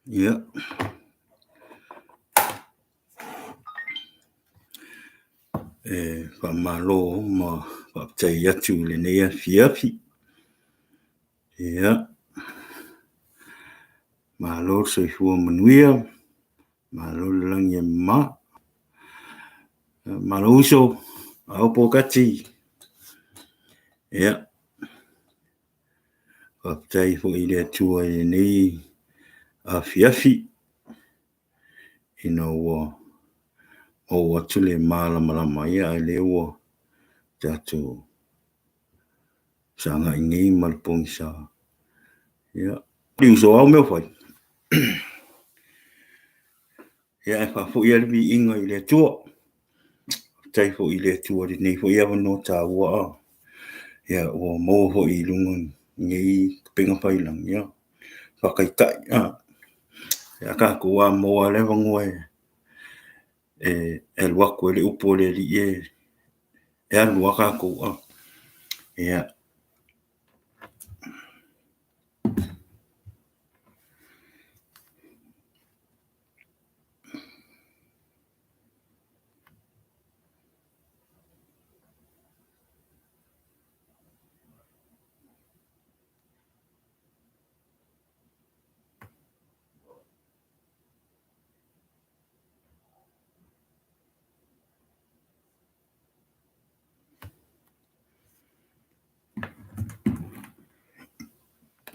Ia. E faamalo ma faafetai atu i lenei afiafi. Ia, malo le soifua manuia, malo le lagi e mama. Malo uso, malo Pookati. Ia, faafetai foi i le Atua i lenei afiafi ina ua maua atu le malamalama, a o lea ua tatou sagai nei ma le pogisa. Ia, uso, o a au mea o fai? Ia, ae faafoi lava le viiga i le Atua. Faafetai foi i le Atua i lenei foi avanoa taua ia ua maua foi i luga o lenei upegafailaga, ia, faataitai. Ia tatou a maua lava le avanoa e alu atu ai le upu a le Alii e alu lava tatou. Ia.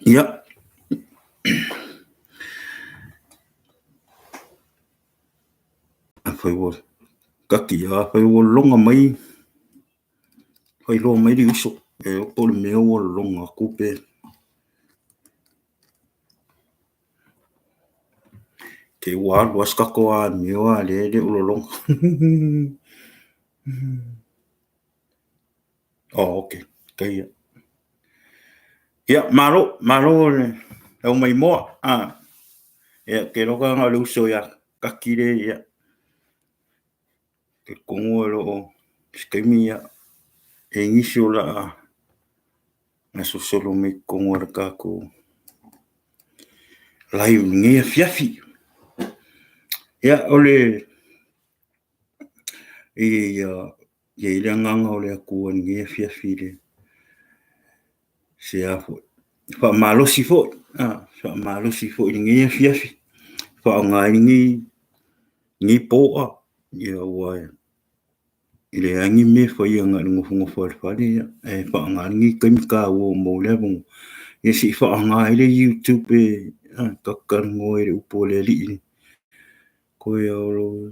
Ia. Afai ua kati, afai ua lologa mai, faailoa mai le uso, e le iloa po o le mea ua lologa atu pe te i ua alu lava se tatou amio a o lea e le o lologa. Oh, ok, okay ia. Ia, malo, malo le aumai moa. Ia, ou te iloa na o le uso ia Kati lea, ia. Talitonu o lo o se taimi ia, e i ai nisi o le a gasolosolo mai i totonu o le tatou live i lenei afiafi. Ia, o le i ai le agaga o le Atua i lenei afiafi i le se a foi, faamalosi foi, faamalosi foi i lenei afiafi, faaaoga ai lenei po, aua e leai lava ni mea e faia na o le nofonofo lava i le fale, ae faaaoga lenei taimi taua ua maua ai le avanoa, ia se i faaaoga ai le YouTube e tatou talanoa ai i le upu a le Alii. Koe olo.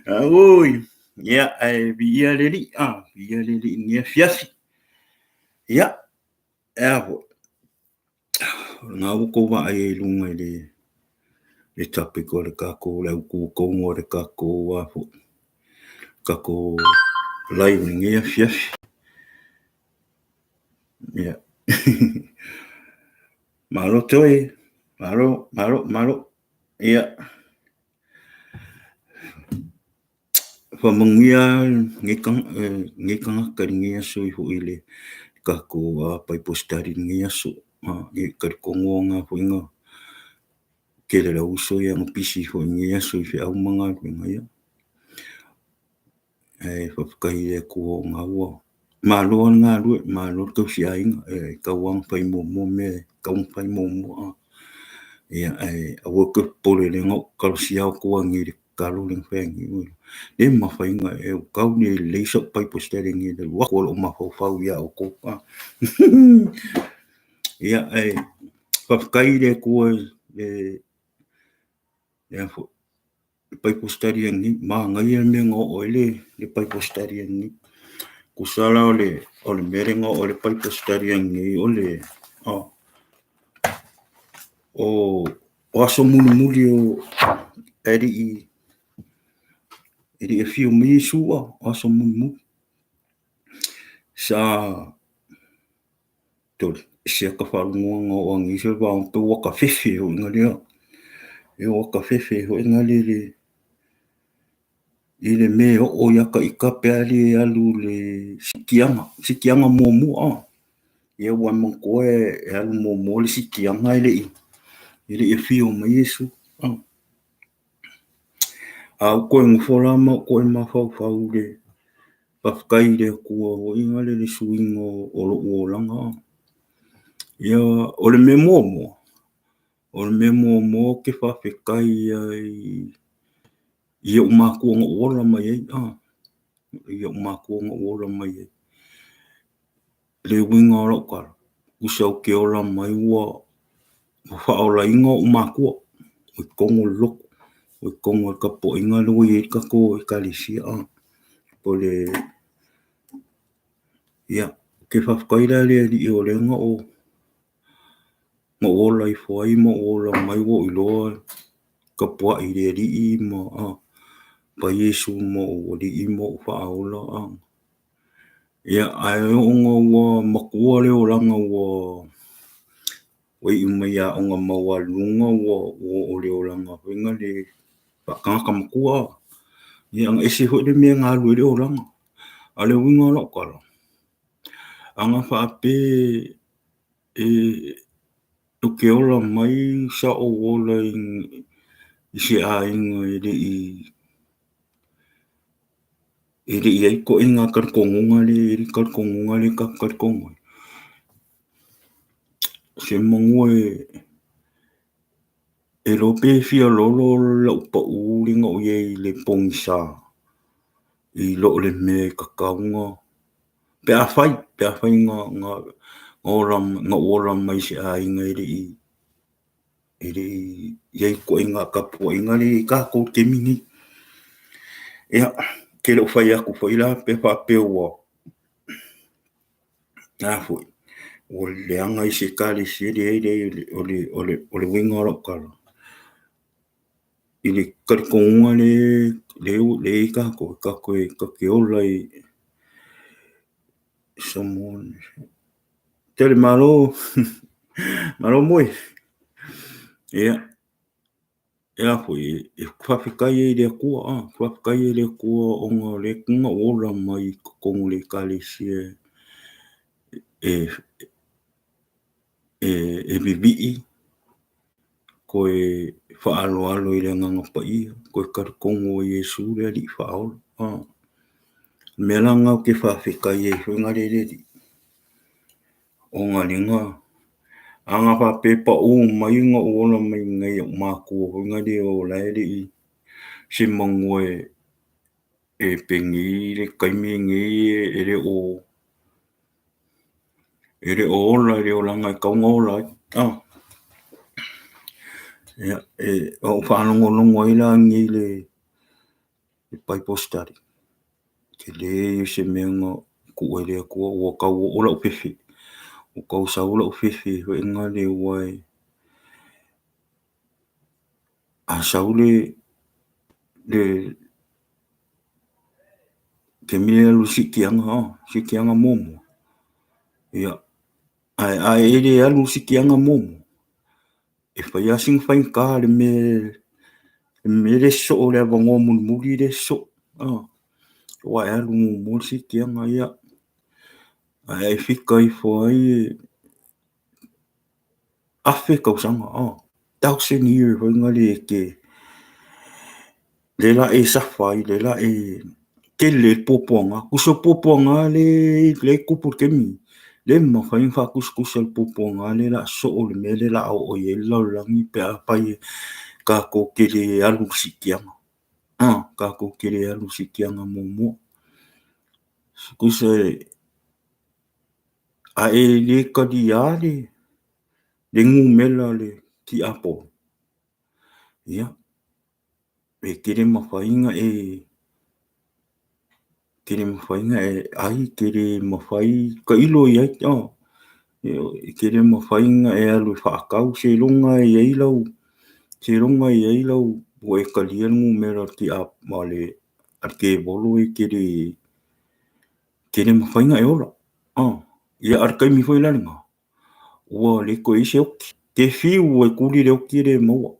Oi, ia, ae viia le Alii, viia le Alii i lenei afiafi. Ia, e a foi, o lena ua outou vaai ai i luga i le topic o le tatou, le autu tonu o le tatou, a foi, tatou live i lenei afiafi. Ia. Malo Toe, malo, malo, malo. Ia. Faamanuia lenei tagata i lenei aso foi i le tatou Bible study i lenei aso. E talitonu lava foi na tele lau uso ia na pisi foi i lenei aso i feau ma galuega. Ia, ae faafetai i le Atua o lena ua malo lava le galulue, malo le tausiaiga. E tatau lava ona fai muamua mea e tatau ona fai muamua. Ia, ae aua tou te popole o lea na ou talosia atu lava nei i le tatalo lea na fai nei. E le mafai ona e tau le lelei sau Bible study nei i le alu atu o lou mafaufau ia outou. Ia, ae faafetai i le Atua i le Bible study ananei, manaia le mea na oo ai le Bible study ananei. Tusa la o le mea lea na oo ai le Bible study ananei o le o aso mulimuli o e le i afio mai Iesu, o aso mulimuli. Sa ese ata faalogo na oo ane i se vaega pei ua tafefe foi na lea, e ua tafefe foi na lele. i le mea e oo ia ta ita pe a le alu i le sikiaga, sikiaga muamua. Ia ua e manatua e alu muamua le sikiaga e le i afio mai Iesu. A ou toe nofo la ma ou toe mafaufau i le faafetai i le Atua foi lea i le suiga o lou olaga. Ia, o le mea muamua, o le mea muamua ou te faafetai ai i ou matua na ou ola mai ai, i ou matua na ou ola mai ai. Le uiga o lau tala, tusa ou te ola mai ua faaolaina ou matua i totonu o le lotu, i totonu o le tapuaiga lea ua i ai le tatou Ekalesia. O le, ia, ou te faafetai la i le Alii o lea na ou ola ifo ai ma ou ola mai ua ou iloa tapuai i le Alii ma fai Iesu ma ou Alii ma ou Faaola. Ia, ae oo ina ua matua le olaga ua iu mai i aoga maualuluga ua oo i le olaga foi lea faatagata matua. Ia na ese foi le mea na alu ai le olaga. A o le uiga o lau tala, ana faapea ou te ola mai sa ou ola i se aiga e le i i ai ituaiga talitonuga lea e i ai le talitonuga lea tatou te talitonu ai, semanu e iloa pe fia lolo lau pau lea na ou i ai i le pogisa i lo le mea e tatau ona, pe afai na ou ola mai i se aiga e le i i ai ituaiga tapuaiga lea e i ai tatou i le taimi lenei. Ia, ou te le o fai atu foi la pe faapea ua leaga isi Ekalesia, leai, leai, o le uiga o lau tala, i le talitonuga lea e i ai tatou, tatou te ola i Samoa. Tele, malo, malo moe. Ia, e foi, e faafetai ai i le Atua, faafetai ai i le Atua ona o lea na ou ola mai i totonu o le Ekalesia e vivii, toe faaaloalo i le Agaga Paia, toe talitonu o Iesu le Alii Faaola. O le mea la lena ou te faafetai ai foi le Alii, ona o lea ana faapea e pau mai ona ou ola mai i ou matua foi lea o la e le i, semanu e penei le taimi lenei e le o ola i le olaga e tatau ona ola ai. Ia, ua ou faalogologo ai la nei i le Bible study, tele ia o se mea na tuu e le Atua, ua tau oo lau fefe, ua tau sau lau fefe foi lea aua a sau le taimi lea e alu i le siitiaga, siitiaga muamua, ia, ae a e le alu i le siitiaga muamua, e fai lava sina faigata le mea lea e sosoo, le avanoa mulimuli lea e sosoo. Aua e alu muamua le siitiaga, ia, ae a e fika ifo ai e 1,000 tausaga, 1,000 year foi lea e te, lea la e suffer ai, lea la e tele ai le puapuaga. Tusa o puapuaga lea e tupu i le taimi lenei, le mafai ona faatusatusa i le puapuaga lea o le a sosoo i le mea lea o le a oo i ai le lalolagi pe afai tatou te le alu i le siitiaga. Tatou te le alu i le siitiaga muamua. Tusa a e le talia le numera o le tiapolo, ia, e te le mafai ona e ai, te le mafai, tailo i ai, e te le mafai ona e alu e faatau, seiloga e i ai lau, seiloga e i ai lau, ua e talia le numera a le tevolo e te le mafai ona e ola. Ia, a o le taimi foi la lena, ua le toe i ai se oti. E te fiu e tuli le oti e le maua.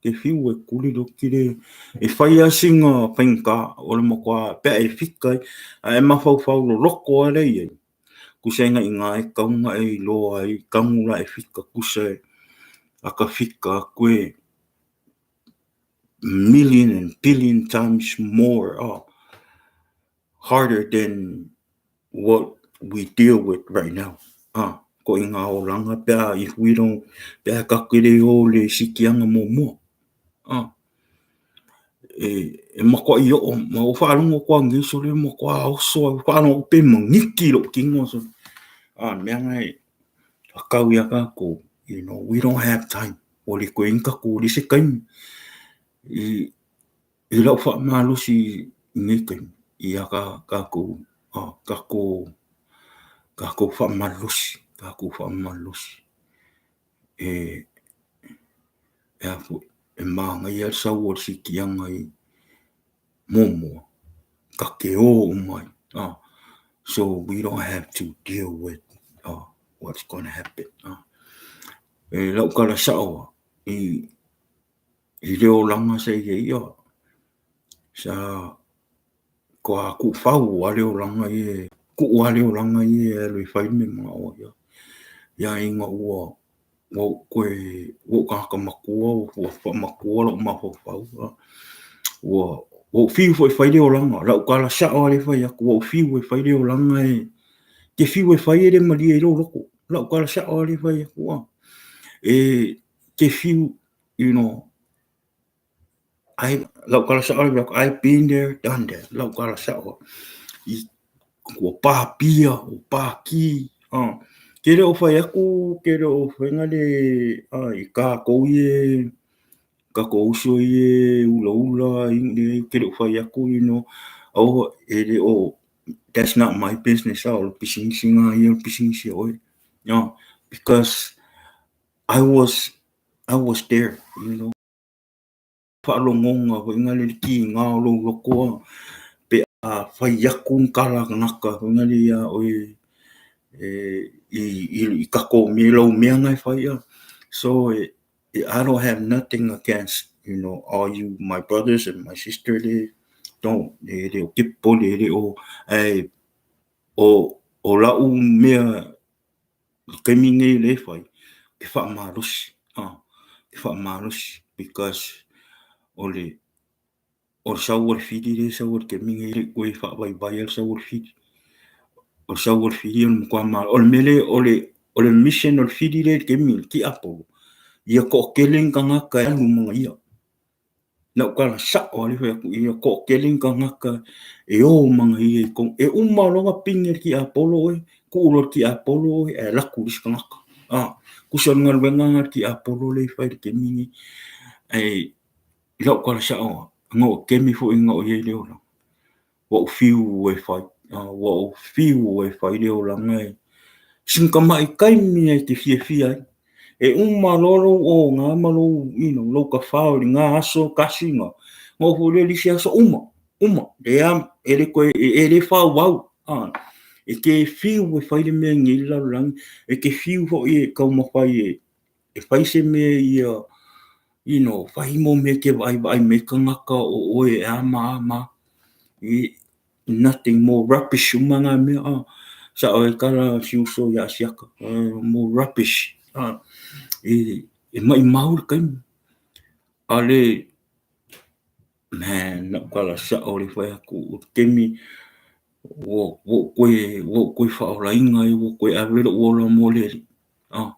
Ke fiu e kuli le kile e fai lava sina faigata o le matua pe a e fika ai, a e mafaufau loloto lava lea i ai, tusa ai na i ina e tatau ona e iloa ai, tanu la e fika tusa a ta fika atu e million and billion times more harder than what we deal with right now. Koʻiga olaga pe a if we don't pe a tatou te le o i le sikiaga muamua. E matuai oo ma ua faalogo atu lava nei sole matua oso lava ua faalogo atu pe maniti lou tino sole. A o le mea lena e tatau ia tatou, you know, we don't have time. Ua le toe i ai ni tatou, ua leai se taimi i lau faamalosi i nei taimi ia tatou, tatou, tatou faamalosi, tatou faamalosi e a foi, e manaia le sau o le siitiaga i muamua, ta te o uma ai, so we don't have to deal with what's gonna happen. E lau tala sao lava, i le olaga sa i ai, sa toa tuufau lava le olaga ia, tuu lava le olaga ia e alu e fai le mea e manao ai. Ia ina ua ou toe, ua ou tagata matua, ua faamatua lou mafaufau, ua ou fiu foi e fai le olaga. Lau tala sao lava lea e fai atu, ua ou fiu e fai le olaga e, te fiu e fai e le malie ai lou loto. Lau tala sao lava lea e fai atu, e te fiu, you know, I, lau tala sao lea, I've been there, done that. Lau tala sao, i, ua pāpia, ua pākī, Ke le o fai aku, ke le o whainga le, i kākou ie, kākou uso ie, ulaula, i, ke le o fai aku, you know, aua, e le o, that's not my business, o le pisinisi ngā ia, o le pisinisi a oe. No, because I was, I was there, you know. Faalogoga foi na le kiga o lou loto a pe a fai atu ni tala a tagata foi na le ia oe e i tatou mea lau mea na e fai a. So I don't have nothing against, you know, all you my brothers and my sister le don't e le o ke popole e le o ae o lau mea i taimi nei lea e fai, e faamalosi, e faamalosi because o le o le sau o le fili lea e sau i le taimi nei, e le i toe faavaivai lava le sau o le fili. O le sau o le fili o le matua malo. O le mea lea, o le o le mission o le fili lea i le taimi nei, tiapolo, ia toatele ni tagata e alu ma ia. Lau tala sao lava lea e fai atu, ia toatele ni tagata e o ma ia i totonu. E uma loa ona pine le tiapolo oe, tuu loa le tiapolo oe ae alu atu le isi tagata. Tusa o le galuega lena a le tiapolo lea e fai i le taimi lenei. Ae i lau tala sao lava, na ou taimi foi na ou i ai i le olaga, ua ou fiu e fai, ua ou fiu e fai le olaga e sina tamai taimi lava e te fiafia ai. E uma loa lou oga ma lou, you know, lou tafao i lena aso tasi na, ona oo foi lea i le isi aso, uma, uma, leai, e le toe, e le faaauau. E te fiu e fai le mea i nei lalolagi, e te fiu foi e taumafai e e fai se mea ia, you know, fai mo mea ke vaaivaai mai tagata o oe e a ma a ma a. I, nothing more rubbish uma ngā mea, ah. Sao e tala si uso ia Asiata, more rubbish, ah. E, e maʻimau le taimi. A le, man, lau tala sao le fai atu, o le taimi, ua, ua ou toe, ua ou toe faaolaina ai, ua toe ave lou ola mo le Alii. Ah,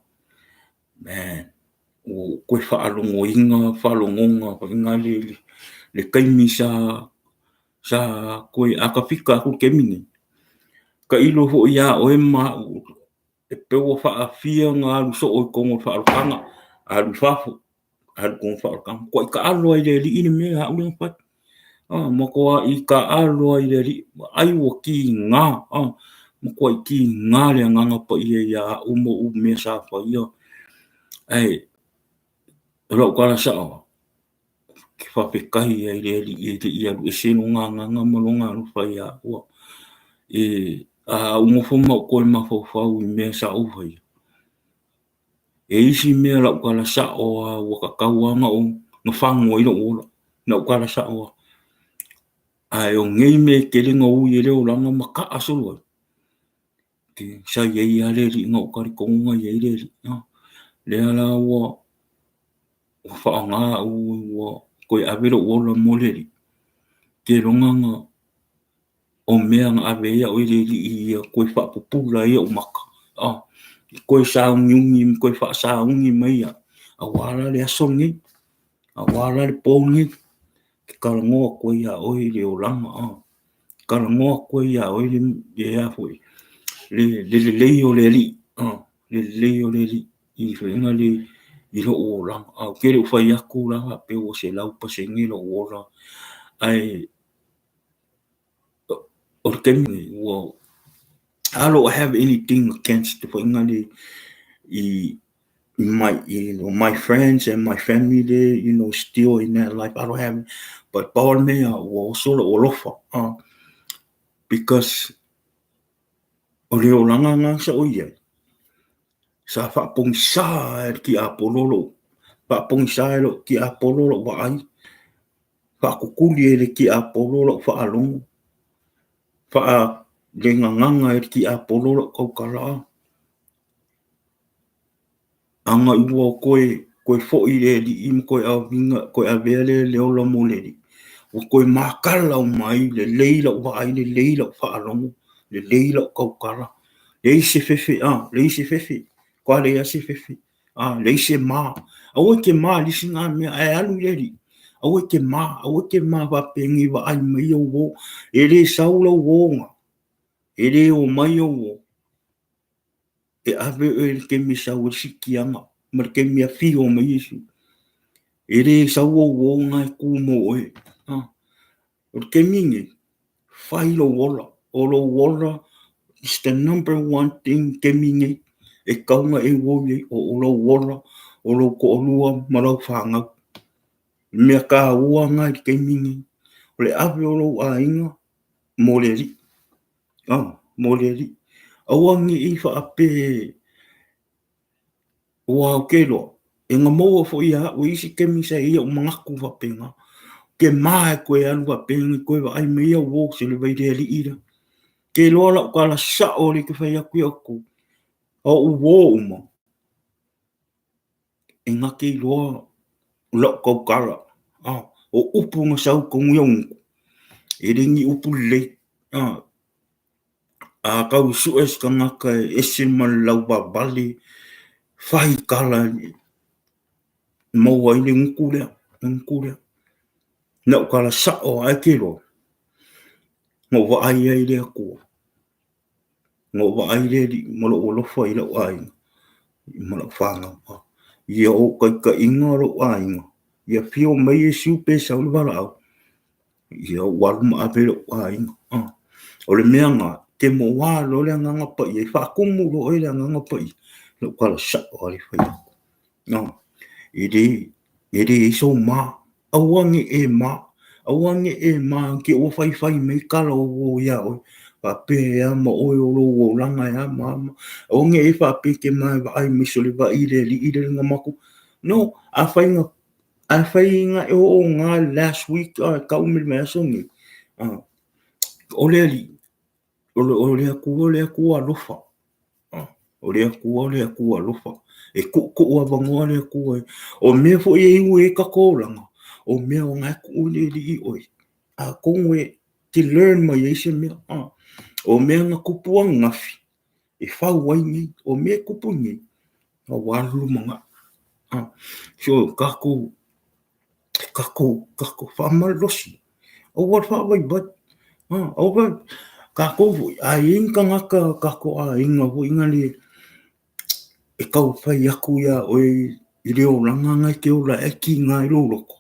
man, ua ou toe faalogoina faalogoga foi na le, le taimi sa, sa toe a tafika atu le taimi nei, tailo foi iā oe ma au, e pei ua faafia ona alu soo i totonu o le faaolataga, alu i fafo, alu i totonu o le faaolataga. Matuai taalo lava i le Alii le mea a au lea na fai. Matuai taalo lava i le Alii, ai ua tiga, matuai tiga le Agaga Paia ia au ma ou mea sa faia. Ae o lau tala sao lava, ou te faafetai ai i le Alii e le i alu ese lona agaga ma lona alofa ia au. E a ou nofo ma ou toe mafaufau i mea sa ou faia, e isi mea lau tala sao lava ua tatau lava ona ou na fagu ai lou ola, na ou tala sao lava. Ae o nei mea e tele na ui ai le olaga ma taa solo ai, sa i ai lava le Alii na ou talitonu na i ai le Alii. Lea la ua faaaoga au ua toe ave lou ola mo le Alii, keiloga na o mea na ave ai au e le Alii ia toe faapupula ai ou maka, toe sauniuni ma toe faasauni mai au, aua la le aso lenei, aua la le po lenei, ou te talanoa atu ai ia oe i le olaga, talanoa atu ai ia oe le lelei o le Alii, le lelei o le Alii i faiga le i lou olaga. Ae ou te le o fai atu la faapea ua 100% lou ola, ae o le taimi lenei ua I don't have anything against faiga le i my, you know, my friends and my family there, you know, still in that life. I don't have, but pau le mea ua oso lou alofa, because o le olaga lena sa ou i ai, sa faapogisa e le tiapolo lou, faapogisa e lou tiapolo lou vaai, faatutuli e le tiapolo lau faalogo, faalegagaga e le tiapolo lau tautala. Ana ua toe foi i le Alii ma toe avina, toe avea le ola mo le Alii, ua toe matala uma ai, lelei lau vaai, lelei lau faalogo, lelei lau tautala, leai se fefe, leai se fefe, matua leai lava se fefe, leai se ma. Aua e te ma i le isi na mea, ae alu i le Alii. Aua e te ma, aua e te ma faapea nei vaai mai au uo. E le sau lau uo, e le o mai au uo. E ave oe i le taimi e sau ai le siitiaga ma le taimi e afio mai Iesu. E le sau ou uo na e tu mo oe. O le taimi lenei, fai lou ola. O lou ola is the number one thing taimi nei e tatau ona e worry ai, o lou ola, o lou toalua ma lau fanau. Mea taua na i le taimi nei, o le ave o lou aiga mo le Alii. Mo le Alii. Aua ne i faapea aua ou te iloa, e na maua foi ia au e isi taimi sa i ai ou manatu faapena. Ke ma e toe alu faapea nei toe vaai mai au uo se le vai le Alii lea. Ke iloa lau tala sao lea e te fai atu ia outou, o ou uo uma, e na te iloa lau tautala. O upu na sau i totonu i au gutu, e le ni upu lelei. A tau sue se tagata e ese ma le lauvavale, fai tala e maua ai le gutu lea, le gutu lea. Na ou tala sao lava, ae te iloa, na ou vaai ai i le Atua, na ou vaai i le Alii ma lou alofa i lau aiga ma lau fanau. Ia ou taitaiga lou aiga, ia afio mai Iesu pe sau le valaau, ia ou alu ma ave lou aiga. O le mea na, te moa loa le Agaga Paia, e faatumu loa oe e le Agaga Paia, lau tala sao lava le fai atu. E le i ai sou ma, aua ne i e ma, aua ne i e ma te i ua faifai mai tala o uo ia oe, faapea e a ma oe o lou olaga e a ma a ma. Aua ne i e faapea e te ma e vaai mai sole vaai i le Alii lea na matou. No, afai na afai na e oo na last week e tau mai le vaiaso lenei, o le Alii, o le Atua o le Atua alofa. O le Atua o le Atua alofa. E tuutuu avanoa le Atua. O mea foi e ui ai tatou olaga, o mea o na e tuu i le Alii oe. Atonu e te learn mai ai se mea. O mea na tupu ananafi, e fau ai nei. O mea e tupu nei, aua le lumanai. So tatou, tatou, tatou faamalolosi, aua le faavaivai. Aua tatou foi, a i ai ni tagata o tatou aiga foi na le e tau fai atu ia oe i le olaga na e te ola ai, ae tiga ai lou loto,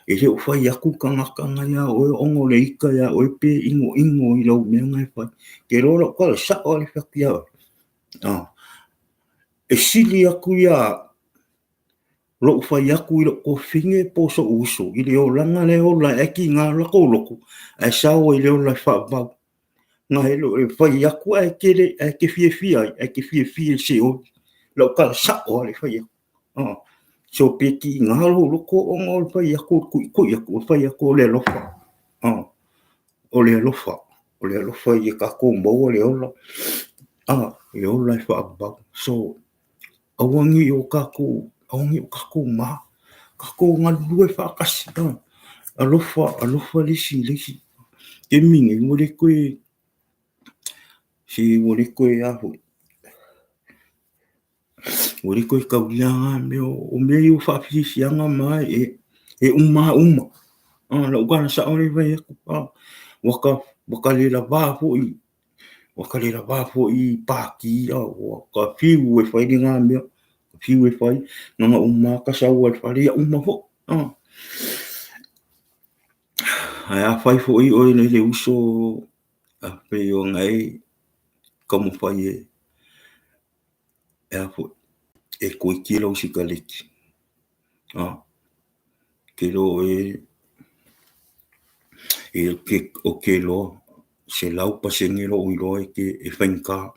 e le o fai atu le tagata na ia oe ona o le ita ia oe pe inoino i lau mea na e fai. Ke iloa lau tala sao lava le fai atu ia oe. E sili atu ia au lou fai atu i lou tuafafine po o so'u uso i le olaga lea e ola ai ae tiga lo latou loto ae sao ai i le ola e faavavau. Na i lo le fai atu ae te le, ae te fiafia ai, ae te fiafia i le seoi. Lau tala sao lava le fai atu. So pe tiga lou loto ona o le fai atu o le tuitui atu, o le fai atu o le alofa. O le alofa, o le alofa ia tatou maua le ola, le ola e faavavau. So, aua ne i o tatou, aua ne i o tatou ma, tatou galulue faatasi, alofa, alofa le isi i le isi. Taimi nei, ua le toe, se ua le toe a foi, ua le toe taulia na mea, o mea ia o faafiafiaga ma e uma lava uma. O lau tala sao lea e fai atu, ua ta le lava foi, ua ta le lava foi i pati, ua ta fiu e fai lena mea, fiu e fai, na ona uma lava ta sau lava i le fale, ia uma foi. Ae afai foi oe le uso a pei ona e taumafai e a foi, e kuiki lau sikaleti, ke iloa oe ou te iloa 100% lou iloa e faigata.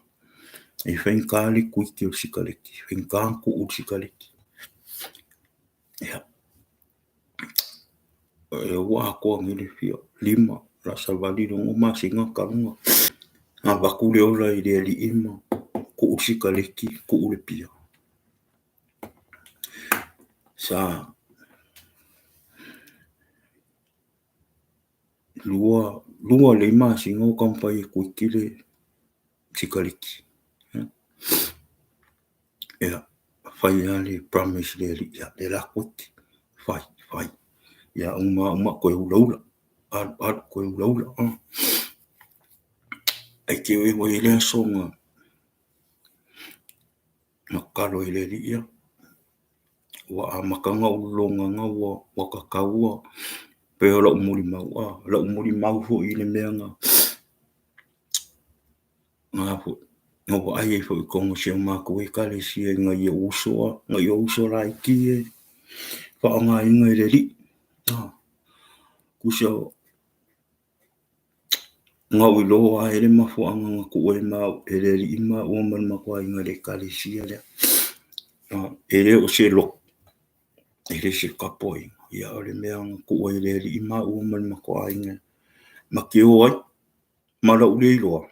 E faigata le kuiki o le sikaleti, e faigata ona tuu le sikaleti. Ia, ua atoa nei le fia 5, o le a savali le 6 masina talu ona avatu le ola i le Alii ma tuu le sikaleti, tuu le pia. Sa lua lelei masina o taumafai e kuiki le sikaleti. Ia, fai lava le promise i le Alii, ia, o lea o le a kuiki, fai, fai. Ia uma uma toe ulaula, alu alu toe ulaula. Ae te i ua i ai le aso na tatalo ai i le Alii, ia, ua amata ona ou lologaga ua tatau pei o lau molimau, lau molimau foi i le mea na vaai ai foi i totonu o si a matou Ekalesia i nai ou uso, nai ou uso laiti ia e faaaogaina e le Alii. Tusa na ou iloa lava e le mafuaaga na tuu ai e le Alii maua ma le matou aiga i le Ekalesia lea. E le o se lotu, e le o se tapuaiga, a o le mea na tuu ai e le Alii maua ma le matou aiga ma te o ai ma lou le iloa,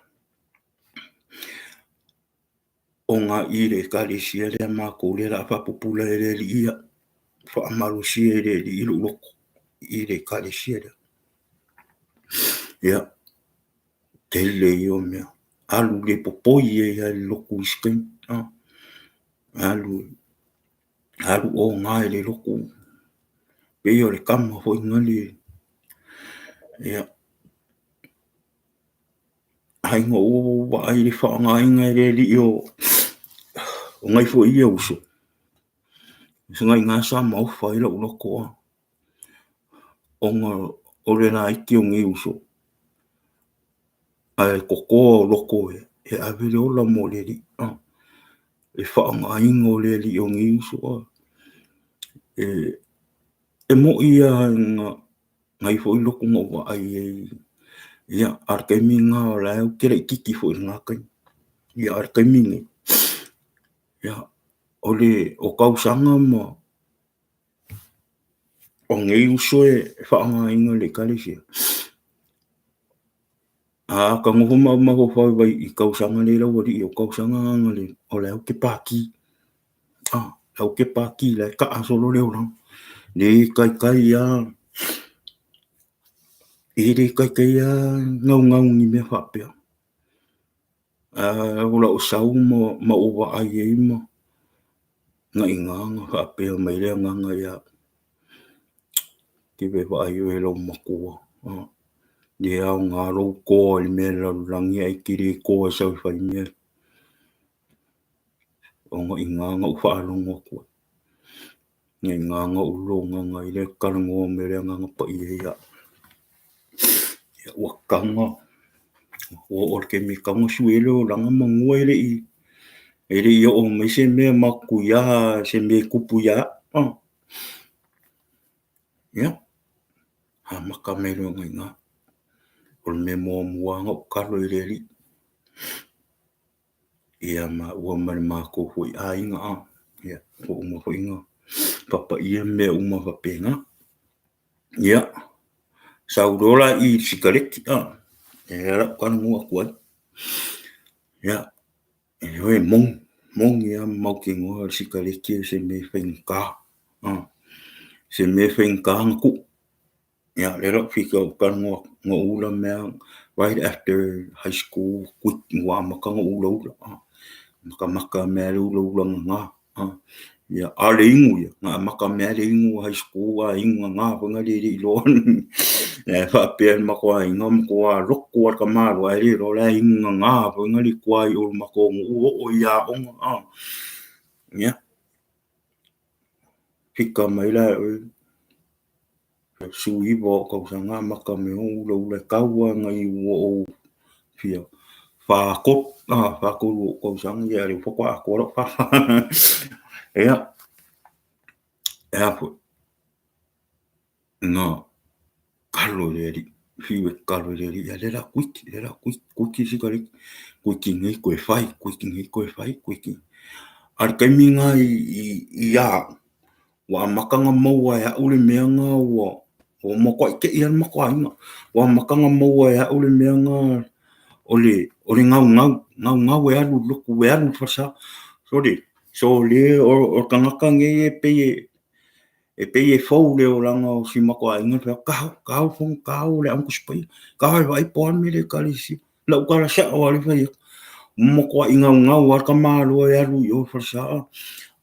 ona i le Ekalesia lea matou lea o le a faapupula e le Alii ia, faamalosia e le Alii lou loto i le Ekalesia lea. Ia, tele ia o mea, alu le popoi ai lava i le lotu i isi taimi, alu oga i le lotu, pei o le tama foi lea, ia, ae ina ua ou vaai i le faaaogaina e le Alii o nai foi ia uso, feagaiga sa maofa ai lou loto, ona o le laiti o nei uso, ae totoa o loto e ave le ola mo le Alii. Le faaaogaina o le Alii o nei uso. E moni lava nai foi lotu na ou vaai ai, ia, a o le taimi lena o la e ou te laitiiti foi i lena taimi. Ia, a o le taimi lenei, ia, o tausaga ma o nei uso e faaaogaina e le Ekalesia, a ta nofo ma mafaufau i tausaga nei lau alii, o tausaga na o la e ou te pati. O la ou te pati, o la e taa solo le olaga. Le taitai lava, e le taitai lava naunau i ni mea faapea. A o lau sau ma ou vaai ai ma na ina na faapea mai ai le agaga ia au, te vaai oe i lou matua, le aoga lou toa i le mea o le lalolagi ae te le toa e sau e fai mea. Ona i ina na ou faalogo atu ai, na ina na ou lologaga ai le talanoa mai o le Agaga Paia ia au. Ua tatau ona, ua oo i le taimi e tatau ona sui ai le olaga manu e le i oo mai se mea matuia, se mea e tupu ia au. Ia, amata mai loa i ina. O le mea muamua lava na ou tatalo ai i le Alii, ia maua ma le matou foi aiga, ia ua uma foi ona Papaia mea uma faapena. Ia, sau loa la i i le sikaleti, e ala ou talanoa atu ai. Ia, e moni, moni lava ma mautinoa le sikaleti o se mea e faigata, se mea e faigata ona tuu. Ia, lea la ou fia talanoa atu, na ou ula mea right after high school, ua amata ona ou ulaula, matamata mea le ulaula gaga. Ia, a o le inu ia, na amata mea le inu high school a inu gaga foi na le le iloa. E faapea le matou aiga, matua lotu lava le tamaloa ae le iloa o la e inu gaga foi na le tua i o i le matou nuu oo i aoga. Ia, fika mai la e oe, 19 o ou tausaga amata mai ai ona ulaula e tau lava ina ua ou fia 43, 43 o ou tausaga, ia lea faatoa atoa lau 44. Ia, e a foi, na tatalo i le Alii, fiu e tatalo i le Alii, a o lea o le a quit, lea o le a quit, quit le sikareti, quit nei toe fai, quit nei toe fai, quit. A o le taimi lena ia au, ua amata ona maua e au le mea lena ua matuai te i lava le matou aiga. Ua amata ona maua e au le mea lena o le gaugau, gaugau e alu i le lotu, e alu i le falesa. Sole, sole o le tagata nei e pei e pei e fou le olaga o si matou aiga, fai atu, taao, taao le fono, taao le Aoga Tusi Paia, taao e vaai po o a le mea lea i ekalesia. Lau tala sao lava lea e fai atu, ua matuai gaugau lava le tamaloa e alu i o i le falesa.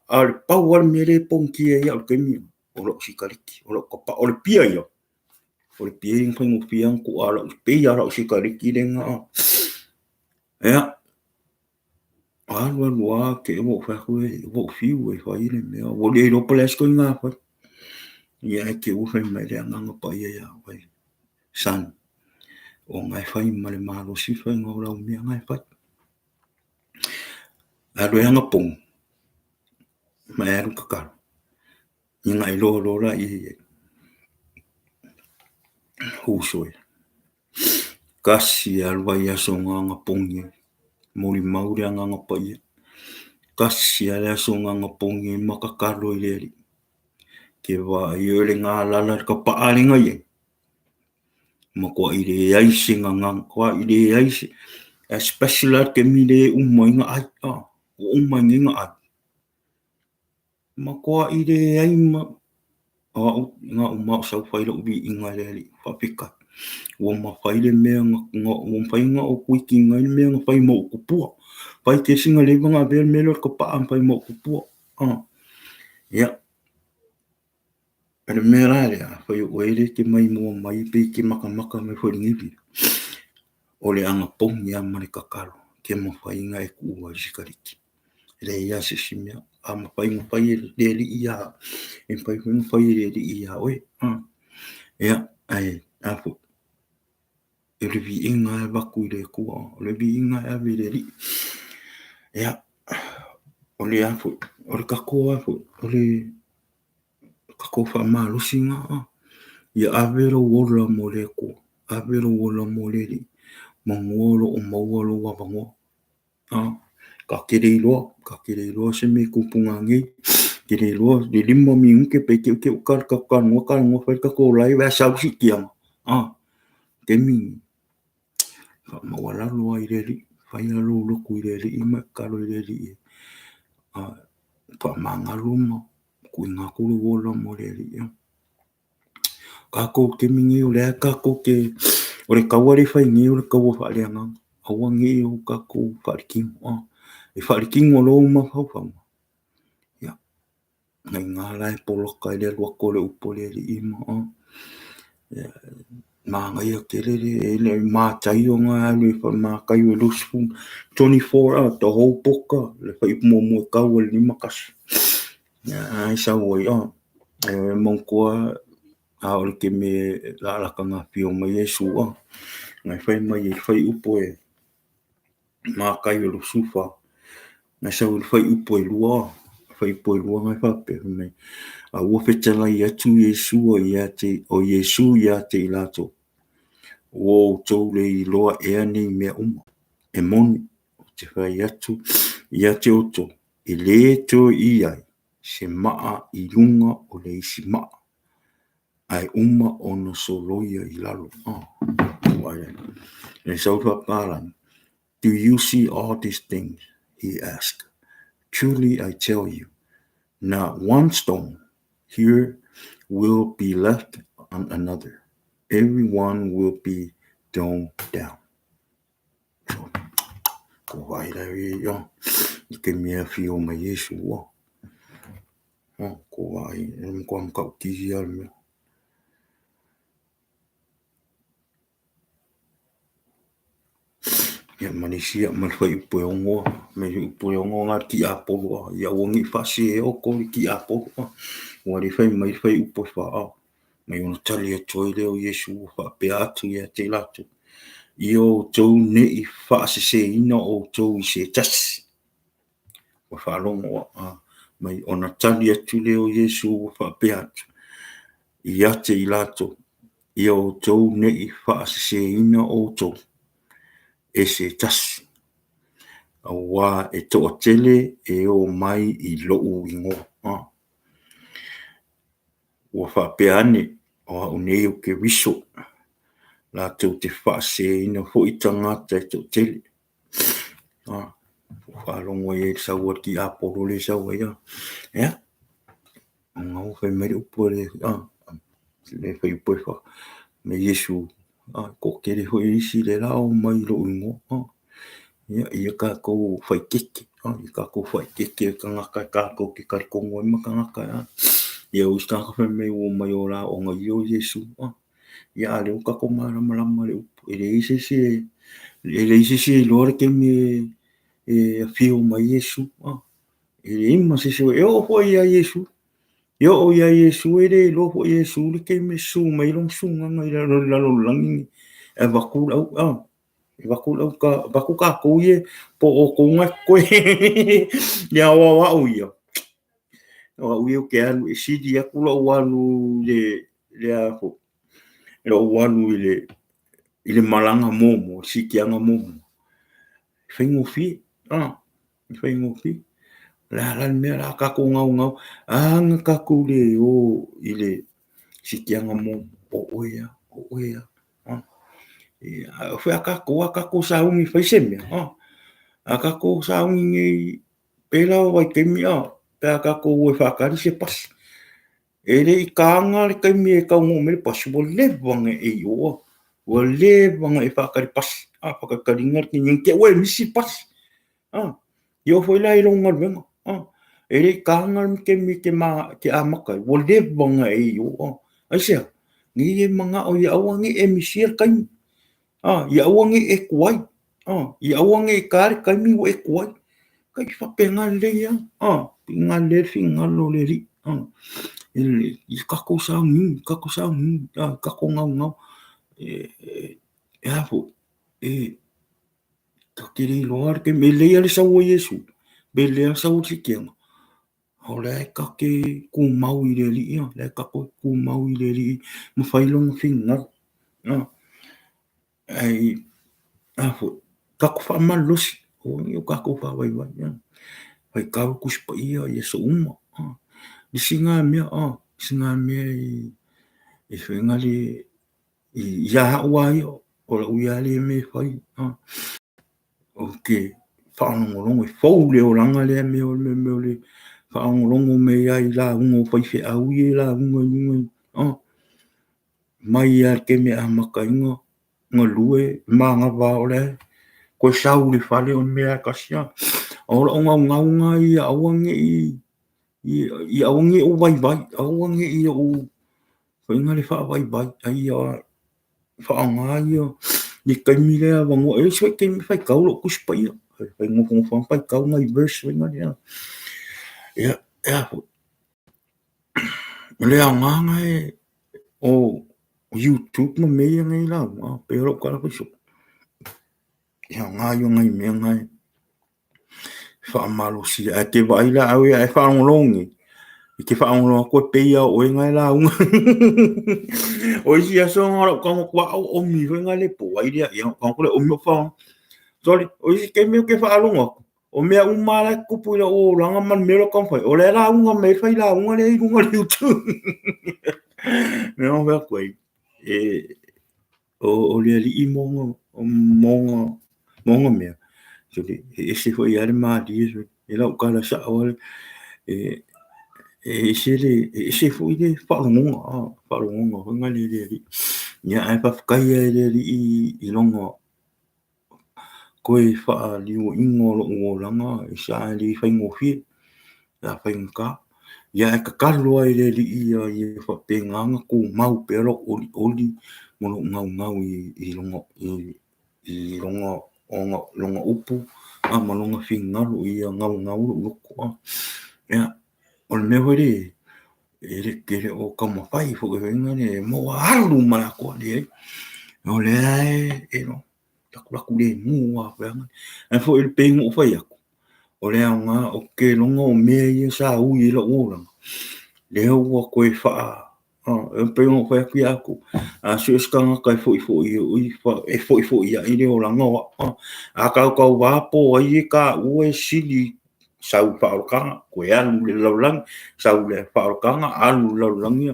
A o le pau lava le mea lea e ponitia ai au i le taimi lena, o lau sikaleti, o lau tapa, o le pia ia, o le pia ia na faigofie ona tuu, a o le pei lava o lau sikaleti lena. Ia, alu alu lava te i ua ou fai atu, ua ou fiu e fai le mea, ua ou le iloa po o le a se ituaiga fai. Ia ae te i ua fai mai le Agaga Paia ia oe, son, o na e fai ma le malosi le faiga o lau mea na e fai. Alu e anapogi, ma e alu tatalo, ia ona e iloa loa lea i ai. Uso e, tasi lava le vaiaso na anapogi ai, molimau le Agaga Paia, tasi lava le aso na anapogi ai ma tatalo i le Alii. Ke vaai o le galala i le tapaa lea na i ai, matuai leai se gagana, matuai leai se, especially lava le taimi lea e uma ai ona ai, ua uma ai nei ona ai. Matuai leai ma, o au na uma ou sau fai lau viiga i le Alii, faafetai. Ua mafai le mea na, ua mafai ona ou quit ina ai le mea na fai ma ou tupua. Fai kesi na leva ona avea le mea lea o le tapaa na fai ma ou tupua. Ia, o le mea la lea, afai o oe lea e te maimoa mai pe e te matamata mai foi i lenei video, o le anapogi lava ma le tatalo ke mafai ona e tuua ai le sikaleti. E leai lava se isi mea. A mafai ona fai e le Alii ia au, e mafai foi ona fai e le Alii ia oe. Ia, ae a foi, o le viiga lava e avatu i le Atua, o le viiga e ave i le Alii. Ia, o le a foi, o le tatou a foi, o le tatou faamalosi lena, ia ave lou ola mo le Atua, ave lou ola mo le Alii, manoa o lo o maua lou avanoa. Ta te le iloa, ta te le iloa se mea e tupu nanei, te le iloa le 5 minute pe te i te i ua tatou talanoa talanoa fai le tatou live ae sau le siitiaga. Taimi lenei, faamaualalo lava i le Alii, fai lava lou lotu i le Alii ma e tatalo i le Alii e faamagalo ma tuuina atu lou ola mo le Alii. Tatou taimi nei o lea tatou te, o le taua lea e fai nei o le taua faaleagaga, aua ne i o tatou faaletino, e faaletino loa ou mafaufauga, ia, na i ina la e poloka ai le alu atu o le upu a le Alii ma, ia, manaia tele le Mataio na alu e Mataio 20, 24 hours, the whole book, le fuaiupu muamua e tau i le 51. Ia, ai sau ai, e manatua a o le taimi e lalata ona afio mai Iesu, na e fai mai i le fuaiupu e Mataio 24, na sau i le fuaiupu e 2, fuaiupu e 2 na e faapea fai mai, a ua fetalai atu Iesu ia te, o Iesu ia te i latou, ua outou le iloa ea nei mea uma, e moni, ou te fai atu ia te outou, e le toe i ai. se maa i luga o le isi maa, ae uma ona soloia i lalo. E sau faapalagi, do you see all these things? He asked. Truly I tell you, not one stone here will be left on another. Every one will be thrown down. Ko vai la i o. I te mea whio mai Iesu ua. Ko vai, e mkoa mkau ki ia le mea. Ia ma le isi ia, ma le fuaiupu e 6, ma le fuaiupu e 6 na le tiapolo a, ia aua ne i faasese outou i le tiapolo a. Ua le fai mai le fuaiupu e 4 a. Mai ona tali atu ai lea o Iesu ua faapea atu ia te i latou, ia outou ne i faaseseina outou i se tasi. Ua faalogo a, mai ona tali atu lea o Iesu ua faapea atu ia te i latou, ia outou ne i faaseseina outou e se tasi, auā e toatele e o mai i lou igoa. Ua faapea ane, o au nei o Keriso, latou te faaseseina foi tagata e toatele. Ua faalogo ai i le sau a le tiapolo lea e sau ai. Ia, ona ua fai mai le upu a le, le fuaiupu e 4, me Iesu, toatele foi isi lea la o mai i lou igoa. Ia, ia tatou faitete, ia tatou faitete tagata tatou te talitonu ai ma tagata. Ia o isi tagata fai mai ua omai o la ona ia o Iesu. Ia a lea ua tatou malamalama le upu, e leai se isi e leai se isi e iloa le taimi e afio mai Iesu. E leai ma se isi, e oo foi ia Iesu. E oo ia Iesu, e le iloa foi e Iesu le taimi e susu mai ai lona susugaga i lalo o le lalolagi nei. E avatu le au, e avatu le au, avatu tatou ia, po o outou na e totoe. Ia aua o au ia, o au ia ou te alu e sili atu lou alu i le a foi, lou alu i le malaga muamua, le siitiaga muamua, e faigofie, e faigofie. O le a la le mea o le a tatou gaugau, a na tatou le o i le siitiaga muamua, o oe lava, o oe lava. Ia, foi a tatou, a tatou sauni e fai se mea, a tatou sauni nei, pei la o vaitaimi, pe a tatou o e faatali se pasi. E le i taga le taimi e taunuu mai le pasi, ua leva ona e i o, ua leva ona e faatali pasi, faatalitaliga le taimi ne i te i ua e misi le pasi. Ia oo foi la i lou galuega, e le i taga le taimi e te amata ai, ua leva ona e i o. Aisea? Nei e manao ia aua ne i e misia le taimi, ia aua ne i e tuai, ia aua ne i ta le taimi ua e tuai. Tai faapena lelei lava, faapena lelei le finagalo o le Alii. Ia tatou sauniuni, tatou sauniuni, tatou gaugau. E a foi, e tatou te le iloa le taimi, e lelei lava le sau o Iesu, pe lelei lava le sau o le siitiaga, a o la e tatou te tumau i le Alii, o la e tatou te tumau i le Alii ma fai lona finagalo. Ae a foi, tatou faamalolosi, aua ne i o tatou faavaivai. Faitau le Tusi Paia i aso uma. Le isi na mea, isi na mea e fai na le, ia au lava ia, o lau ia lea mea e fai. Ou te faalogologo, e fou le olaga lea mea o le mea o le faalogologo mai lava i lauga o faifeau ia e lauga i luga, mai lava i le taimi e amata ai ona galue, manava o la e toe sau i le fale o le mea lava e tasi lava. O lou naunau lena ia aua ne i, ia aua ne i ou vaivai, aua ne i ou faiga le faavaivai, a ia faaaoga ia le taimi lea avanoa. E i ai foi taimi e faitau lou Tusi Paia, e nofonofo lava ma faitau nai verse foi lea. Ia, e a foi, o le aoga lena o YouTube ma mea ia nei lauga, pei o lau tala fai soo, e aoga ia o nai mea na e faamalosia. Ae te vaai la au ia e faalogologo nei, e te faalogologo atu e pei lava o oe na e lauga. O isi aso na o lau tago atu lava au omi foi na le po ai lea, ia ona ou tago atu lea omi lou faalogo. Sole, o isi taimi ou te faalogo atu, O mea uma la e tutupu i lou olaga ma le mea lea o taumafai, o lea e lauga mai ai le failauga lea i luga o le YouTube. Mea na fai atu ai, e, o le alii ma ona mea, e ese foi lava le malie, e lau tala sao lava, e ese foi le faalogoga, faalogoga foi lea i le Alii. Ia ae faafetai lava i le Alii i lona toe faaliliuina o lou olaga, sa le faigofie, sa faigata. Ia ae tatalo lava i le Alii ina ia faapena ona tumau pea lou olioli ma lou naunau i lona upu ma lona finagalo ia naunau lou loto. Ia, o le mea foi lea, e le o taumafai foi e maua alu ma le atoa, leai. O lea e lakulatu lemu lava. Ae foi e pei ona ou fai atu, o le aoga, ou te iloa o mea ia sa ui ai lou olaga, lea ua toe faa... e pei ona ou fai atu ia te outou, a sue se tagata e foifoi e foifoiai le olaga o au. A tautauva po o ai e taua e sili sau i faaolataga, toe alu i le lalolagi, sau i le faaolataga, alu i le lalolagi.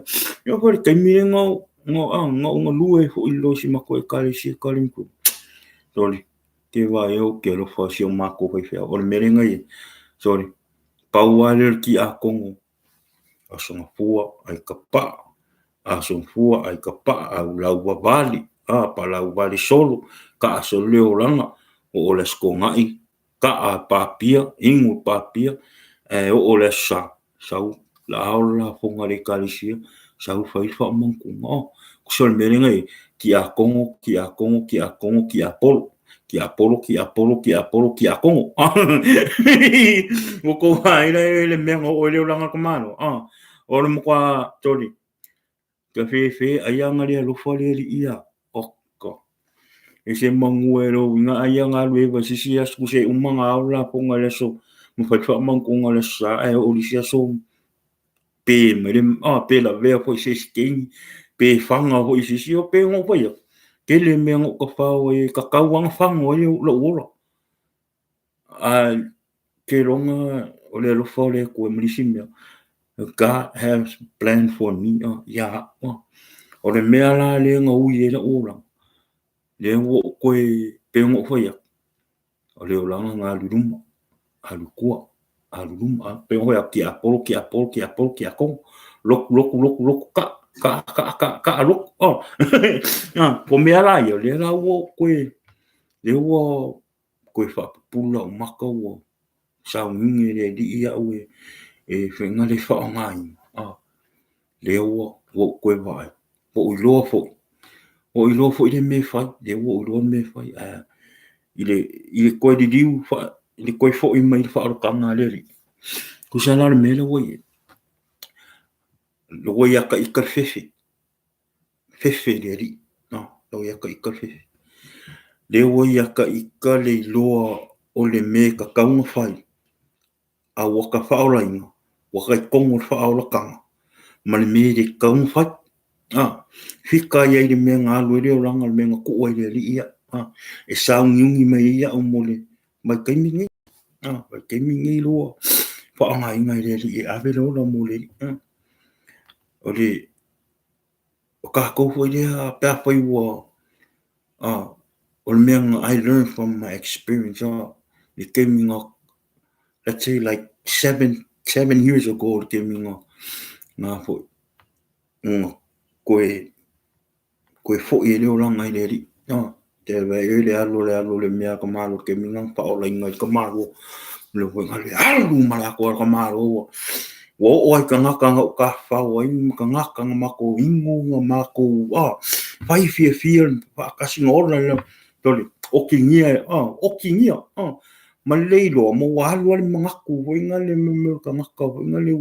E oo foi i le taimi lea na ou galue ai foi i si matou ekalesia i Sole, te vaai ou te alofa i si o matou faifeau. O le mea lea na i ai, sole, pau lava lea o le tiakono, Aso Gafua ai Kapaa, Aso Gafua ai Kapaa, aulauvavale, palauvale solo, taa solo le olaga, oo i le Aso Toonai, taa papia, inu papia, ae oo i le Aso Sa, sau ao le lafoga a le ekalesia, sau fai le faamanutuga. O le mea lea na i ai, tiakono, tiakono, tiakono, tiapolo, tiapolo, tiapolo, tiapolo, tiakono. Ua tou vaai la i le mea na oo i ai le olaga o le tamaloa? O le matua sole, tafefe ai lava na le alofa le alii ia au. Oka! E se manu e lou uiga ai lava na alu eva i se isi aso, tusa e uma ona ao le lafoga i le aso ma fai le faamanutuga i le Aso Sa, ae oo i le isi aso pe mai le, pe lavea foi i se isi taimi, pe fana foi i se isi, e pei ona ou fai atu, tele mea na ou tafao ai, e tatau lava ona fago ai lou ola. Ae ou te iloa o le alofa o le Atua ma le isi mea, God has plan for me ia au. O le mea la lea na ui ai lou olaga, lea ua ou toe, pei ona ou fai atu, o le olaga na alu i luma, alu i tua, alu i luma, pei ona ou fai atu, tiapolo, tiapolo, tiapolo, tiakono, lotu, lotu, lotu, lotu, taa, taa, taa, taa, taa, lotu. O mea la ia, lea la ua ou toe, lea ua toe faapupula lou maka ua sauniuni e le Alii au e faiga le faaaogaina, lea ua ou toe vaai, ua ou iloa foi, ua ou iloa foi le mea e fai, lea ua ou iloa le mea e fai. Ae i le toe liliu, i le toe foi mai i le faaolataga a le Alii, tusa la o le mea lea ua i ai, ua ia te ita le fefe, fefe i le Alii, ua ia te ita le fefe. Lea ua ia te ita le iloa o le mea e tatau ona fai, a ua ta faaolaina, ua talitonu i le faaolataga ma le mea e le tatau ona fai. Fika ai i le mea na alu ai le olaga, le mea na tuu ai e le Alii au, e sauniuni mai ai au mo le vaitaimi lenei. Vaitaimi lenei ua faaaogaina e le Alii e ave le ola mo le Alii. O le o tatou foi lea pe afai ua o le mea na I learn from my experience le taimi na let's say like 7 years ago, le taimi na foi na toe foi ai le olaga i le Alii. Te vaai ai le alu le alu o le mea a ka malo, le taimi na faaolaina ai ka malo, le foi le alu ma le atoa ka malo ua oo ai tagata na ou tafafao ai ma tagata na matou inu na matou fai fiafia faatasi na ola le tole okigia okigia ma le iloa ma ua alu lava le manatu foi lea mea o le tagata foi lea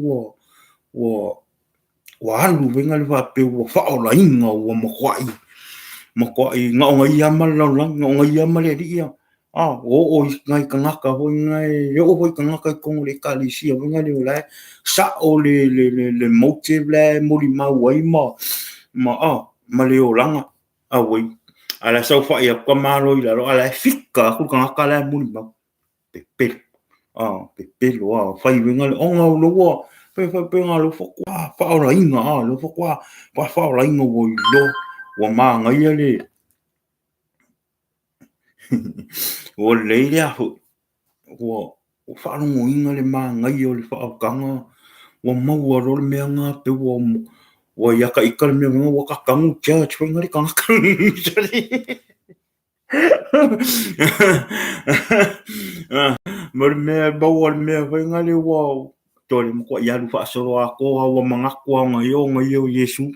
ua alu foi lea faapea ua faaolaina ua matuai na o ia ma le lalolagi na o ia ma le Alii ia. Ua oo i nai tagata foi e oo foi i tagata i totonu o le ekalesia foi lea o la e sao le motive la e molimau ai ma le olaga auai, a o la e saofai atu tamaloa i lalo, a o la e fika atu le tagata la e molimau. Pepelo. Pepelo a, fai uiga le ona o lea ua faapea lea faatoa faaolaina, lea faatoa faaolaina ua iloa, ua manaia le ua lelei le a foi, ua faalogoina le manaia o le faaolataga, ua maua loa le mea lena, pei ua ia ta ita le mea ua ta tanu judge foi le tagata. Ma le mea maua le mea foi lea ua toe matuai alu faasoloatoa ua manatu lava ona ia o Iesu.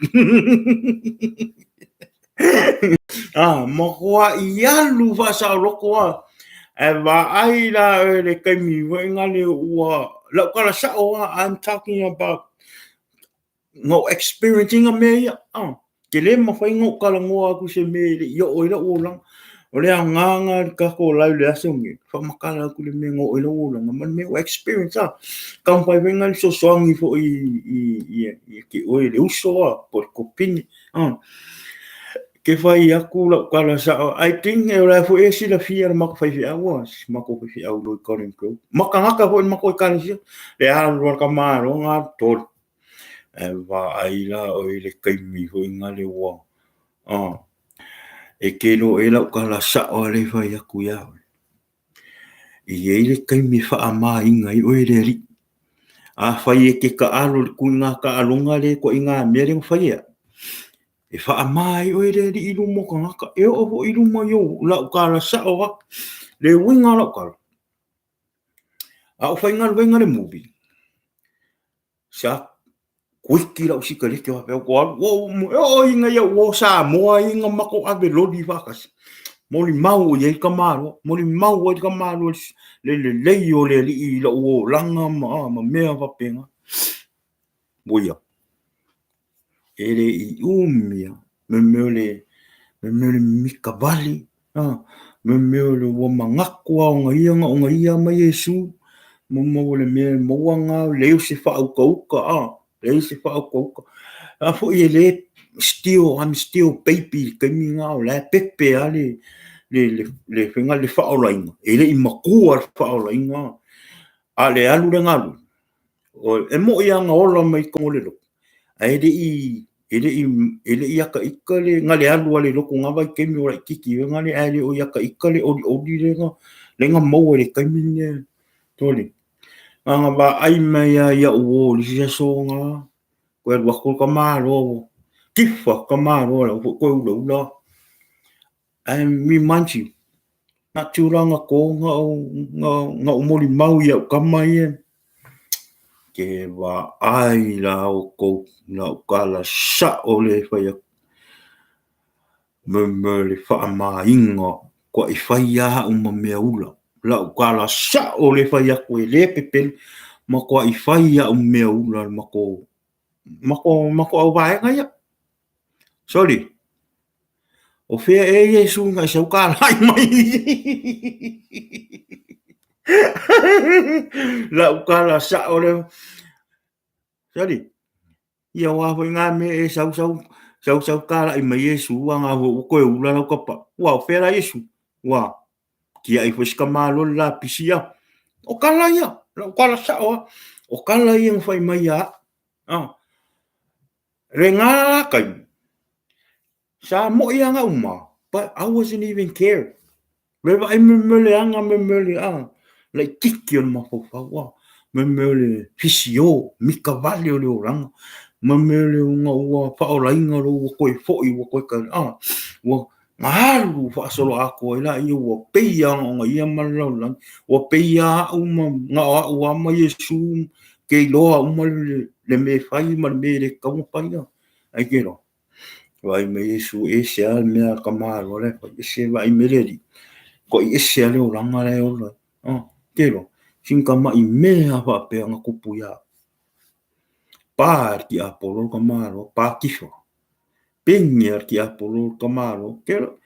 Matuai alu faasaoloto lava. Ae vaai la oe i le taimi foi lea ua lau tala sao lava, I'm talking about na ou experience ina mea ia. Ke le mafai ona ou talanoa atu i se mea e le i oo i lou olaga. O le aoga lena o le tatou live i le aso lenei, faamatala atu le mea na oo i lou olaga ma le mea ua experience lava. Taumafai foi na fesoasoani foi ia te oe le uso a po o le topine. Ke fai atu lau tala sao, I think o la foi e silafia e le matou faifeau, si matou faifeau i Golden Grove. Ma tagata foi o le matou ekalesia, le alu a le tamaloa na tolu. Ae vaai la oe i le taimi foi lea ua e te iloa ea lau tala sao lea e fai atu ia oe. E i ai le taimi e faamaina ai oe e le Alii. Afai e te taalo i le ituaiga taaloga lea, ituaiga mea lea na fai e au, e faama ai oe e le Alii i luma o tagata, e oo foi i luma i ou, lau tala sao lava. Le uiga o lau tala, a o faigaluega le movie, Sa kuiki lau sikareti faapea ua alu, e oo ina ia uo Samoa ai na matou ave loli faatasi. Molimau i ai le tamaloa, molimau ai le tamaloa le lelei o le Alii i lou olaga ma mea faapena. Ua ia, e le i umi lava, mo mea o le mimita vale, mo mea o le ua manatu lava o ia na o ia ma Iesu, mo mea o le mea e maua na, leai o se faautauta, leai se faautauta. A foi e le, still, I'm still baby i le taimi lena, o la e pepe lava le faiga le faaolaina, e le i matua le faaolaina, a o le alu le galue, e moni lava na ola mai totonu o le lotu, ae le i e le i e le i ata ita le na le alu lava i le lotu i na vaitaimi o laitiiti foi lea ae le o i ata ita le olioli lea na lea na maua i le taimi lea tole. Na ona vaai mai lava i au uo i le isi aso na toe alu atu le tamaloa ua tifa le tamaloa la ua toe ulaula. I remind you, na tulaga to na ou molimau i au tama ia, ke vaai la outou lau tala sao lea e fai atu. Me le faamaina kua i fai au ma mea ula. Lau tala sao lea e fai atu e le pepelo, matua i fai au mea ula matou au vaega ia. Sorry. O fea e Iesu na i sau kalai mai? Lau tala sao lea. Sorry. Ia wā foi ngā mea e sau sau sau sau kalai mai Iesu a ngā hua ua koe ula lau kapa. Ua o fea la Iesu? Ua kiai foi si tamaloa le lapisi ia. O kala ia, lau tala sao a. O kala ia na fai mai ia au. Le ngā la taimi, sa moi a ngau ma, but I wasn't even care. Le vaai me me le aga me me le a, laititi o le mafaufau a, me me o le fisio, mika vale o le olaga, me me o le una ua faaolaina lou ua toe foi ua toe ka, a, ua na alu faasoloatoa ai laia ua pei lava ona ia ma le lalolagi, ua pei lava au ma na o au lava ma Iesu ke iloa uma le mea e fai ma le mea e le tatau ona fai. Ai ke iloa. Vaai mai Iesu e ese lava le mea a le tamaloa la e fai, ese vaai mai le Alii, ko'i ese lava le olaga la e ola ai. Ke iloa, sina tamai mea faapea na tupu ia au. Pa le tiapolo le tamaloa, pa tifa. Peni a le tiapolo le tamaloa. Ke iloa,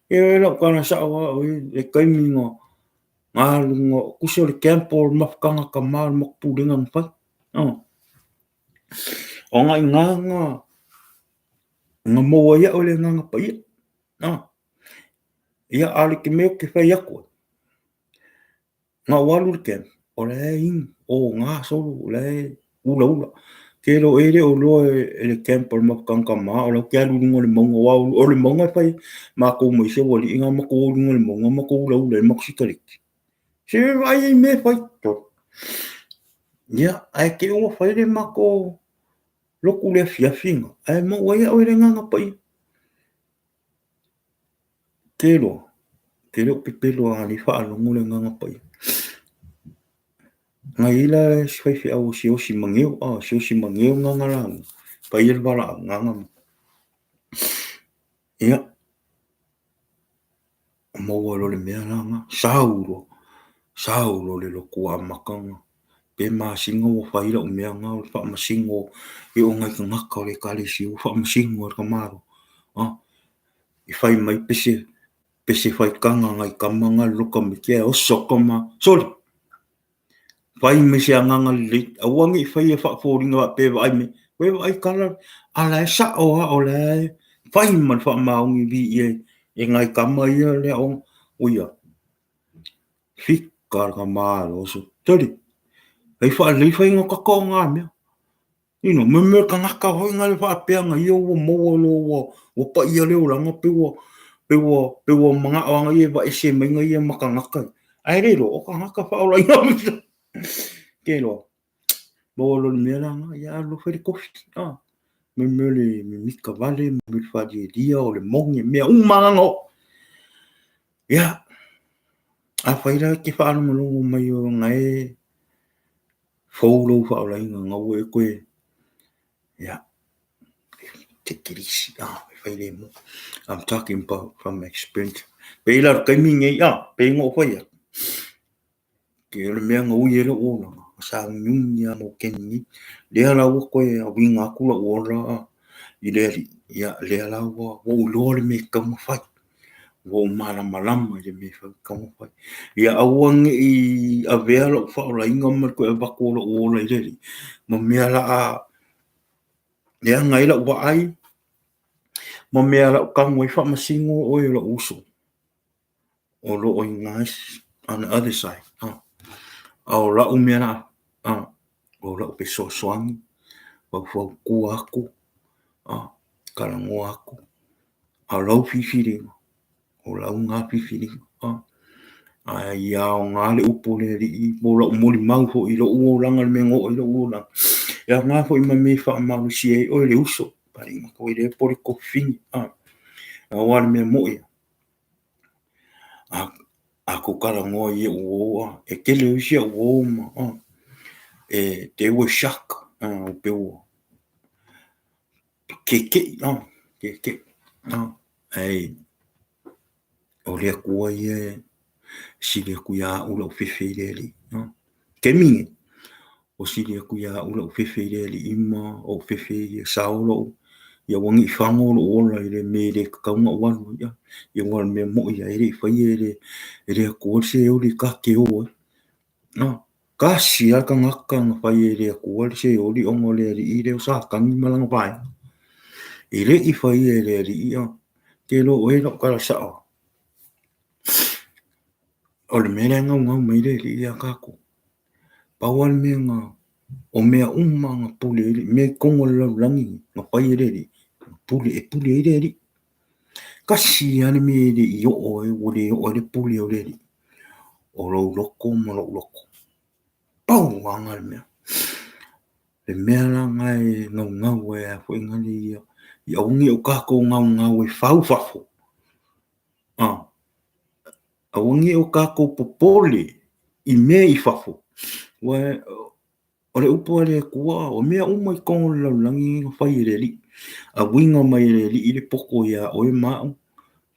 e lau tala sao lava au ia, le taimi na alu na tusa o le camp o le mafutaga tama o le matou pulega na fai. O na i ina na maua ai au e le Agaga Paia. Ia, a o le mea ou te fai atu ai, na ou alu i le camp. O la e inu, oga solo, o la e ulaula. Ke lo e le o loa e le camp o le Mafukana o la ke alu i luga o le mauga, aua o le mauga e fai makou ma isi aualii na, matou o i luga o le mauga matou ulaula ai matou sikaleti. Se vaai ai i mea e fai. Ia, ae te i ua fai le matou lotu i le afiafi na, ae maua ai au e le Agaga Paia. Te loa, te le o pepelo a nei faalogo le Agaga Paia. Na i ai la si faifeau o Siaosi Mageo, a Siaosi Mageo na na lauga, faia le valaau, na na. Ia, maua loa le mea la na, sau loa, sau loa le lotu amata ona pe masina ua fai lau mea na o le faamasino i o nai tagata o le ekalesia ua faamasino e le tamaloa. I fai mai pese, pese faitaga a nai tama na le lotu tamaiti ae oso atu tama, sole! Fai mai se agaga lelei, aua ne i faia faafoliga faapea e vaai mai, koe vaai tala, a la e sao lava o la e fai ma le faamaoni viia e nai tama ia le aoga. Uia, fika le tamaloa sole, e faalelei faiga o tatou mea. Ioe, mo le mea o le tagata foi lea faapea na ia ua maua loa ua paia le olaga pei ua pei ua pei ua manao lava ia e aveese mai na ia ma tagata ia. Ae le iloa o tagata faaolaina. Te iloa, maua loa i le mea la lena, ia alu loa fai le tofi. Mo le mea o le mimita vale, mo le mea o le falielia, o le moge, mea uma lava na oo. Ia, afai la e te faalogologo mai o lena e fou lou faaolaina na ua e toe, ia, take it easy, e fai le mea. I'm talking about from experience. Pei la o le taimi lenei, pei ona ou fai atu, o le mea na ui ai lou olaga, sa ugiugi lava mo keni nei. Lea la ua toe auina atu lou ola i le Alii, ia lea la ua ou iloa le mea e tatau ona fai. Ua ou malamalama i le mea e tatau ona fai. Ia aua ne i avea lou faaolaina ma le toe avatu o lou ola i le Alii ma mea o le a leaga ai lau vaai ma mea o le a ou tago ai faamasino oe e lou uso o lo o i ina on the other side. A o lau mea la, o lau fesoasoani, faufautua atu, talanoa atu, a o lau filifiliga, o lau na filifiliga. Ae ia aoga le upu a le Alii po o lau molimau foi i lou olaga i le mea na oo i ai lou olaga, e aoga foi ma mea e faamalosia ai oe le uso, po o le tofine. Aua o le mea moni lava, a tou talanoa i au uo, e tele o isi au uo ma they were shocked, pei ua keke'i, keke'i, ae o le Atua ia e sili atu ia au lau fefe i le Alii. Taimi lenei, ua sili atu ia au lau fefe i le Alii ma ou fefe ia sao lou, ia aua ne i fago lou ola i le mea e le tatau ona ou alu ai. Ia aua o le mea moni lava e le i faia e le Atua le seoli ta te o ai. Tasi lava le tagata na fai e le Atua le seoli ona o le alii lea o Satani ma lana vaega. E le i faia e le Alii, ou te iloa o oe lau tala sao. O le mea lea e naunau mai ai le Alii ia tatou, pau lava le mea na, o mea uma na pule ai, mea i totonu o le lalolagi lenei na fai e le Alii, e pule ai le Alii. Tasi lava le mea e le i oo ai, ua le oo ai le pule o le Alii, o lou loto ma lou loto. Pau lava lena o le mea. Le mea la lena e naunau ai lava foi ia, ia aua ne i o tatou naunau e fau fafo, aua ne i o tatou popole i mea i fafo, aua o le upu a le Atua, o mea uma i totonu o le lalolagi na fai e le Alii. Auina mai e le Alii le poto ia oe ma au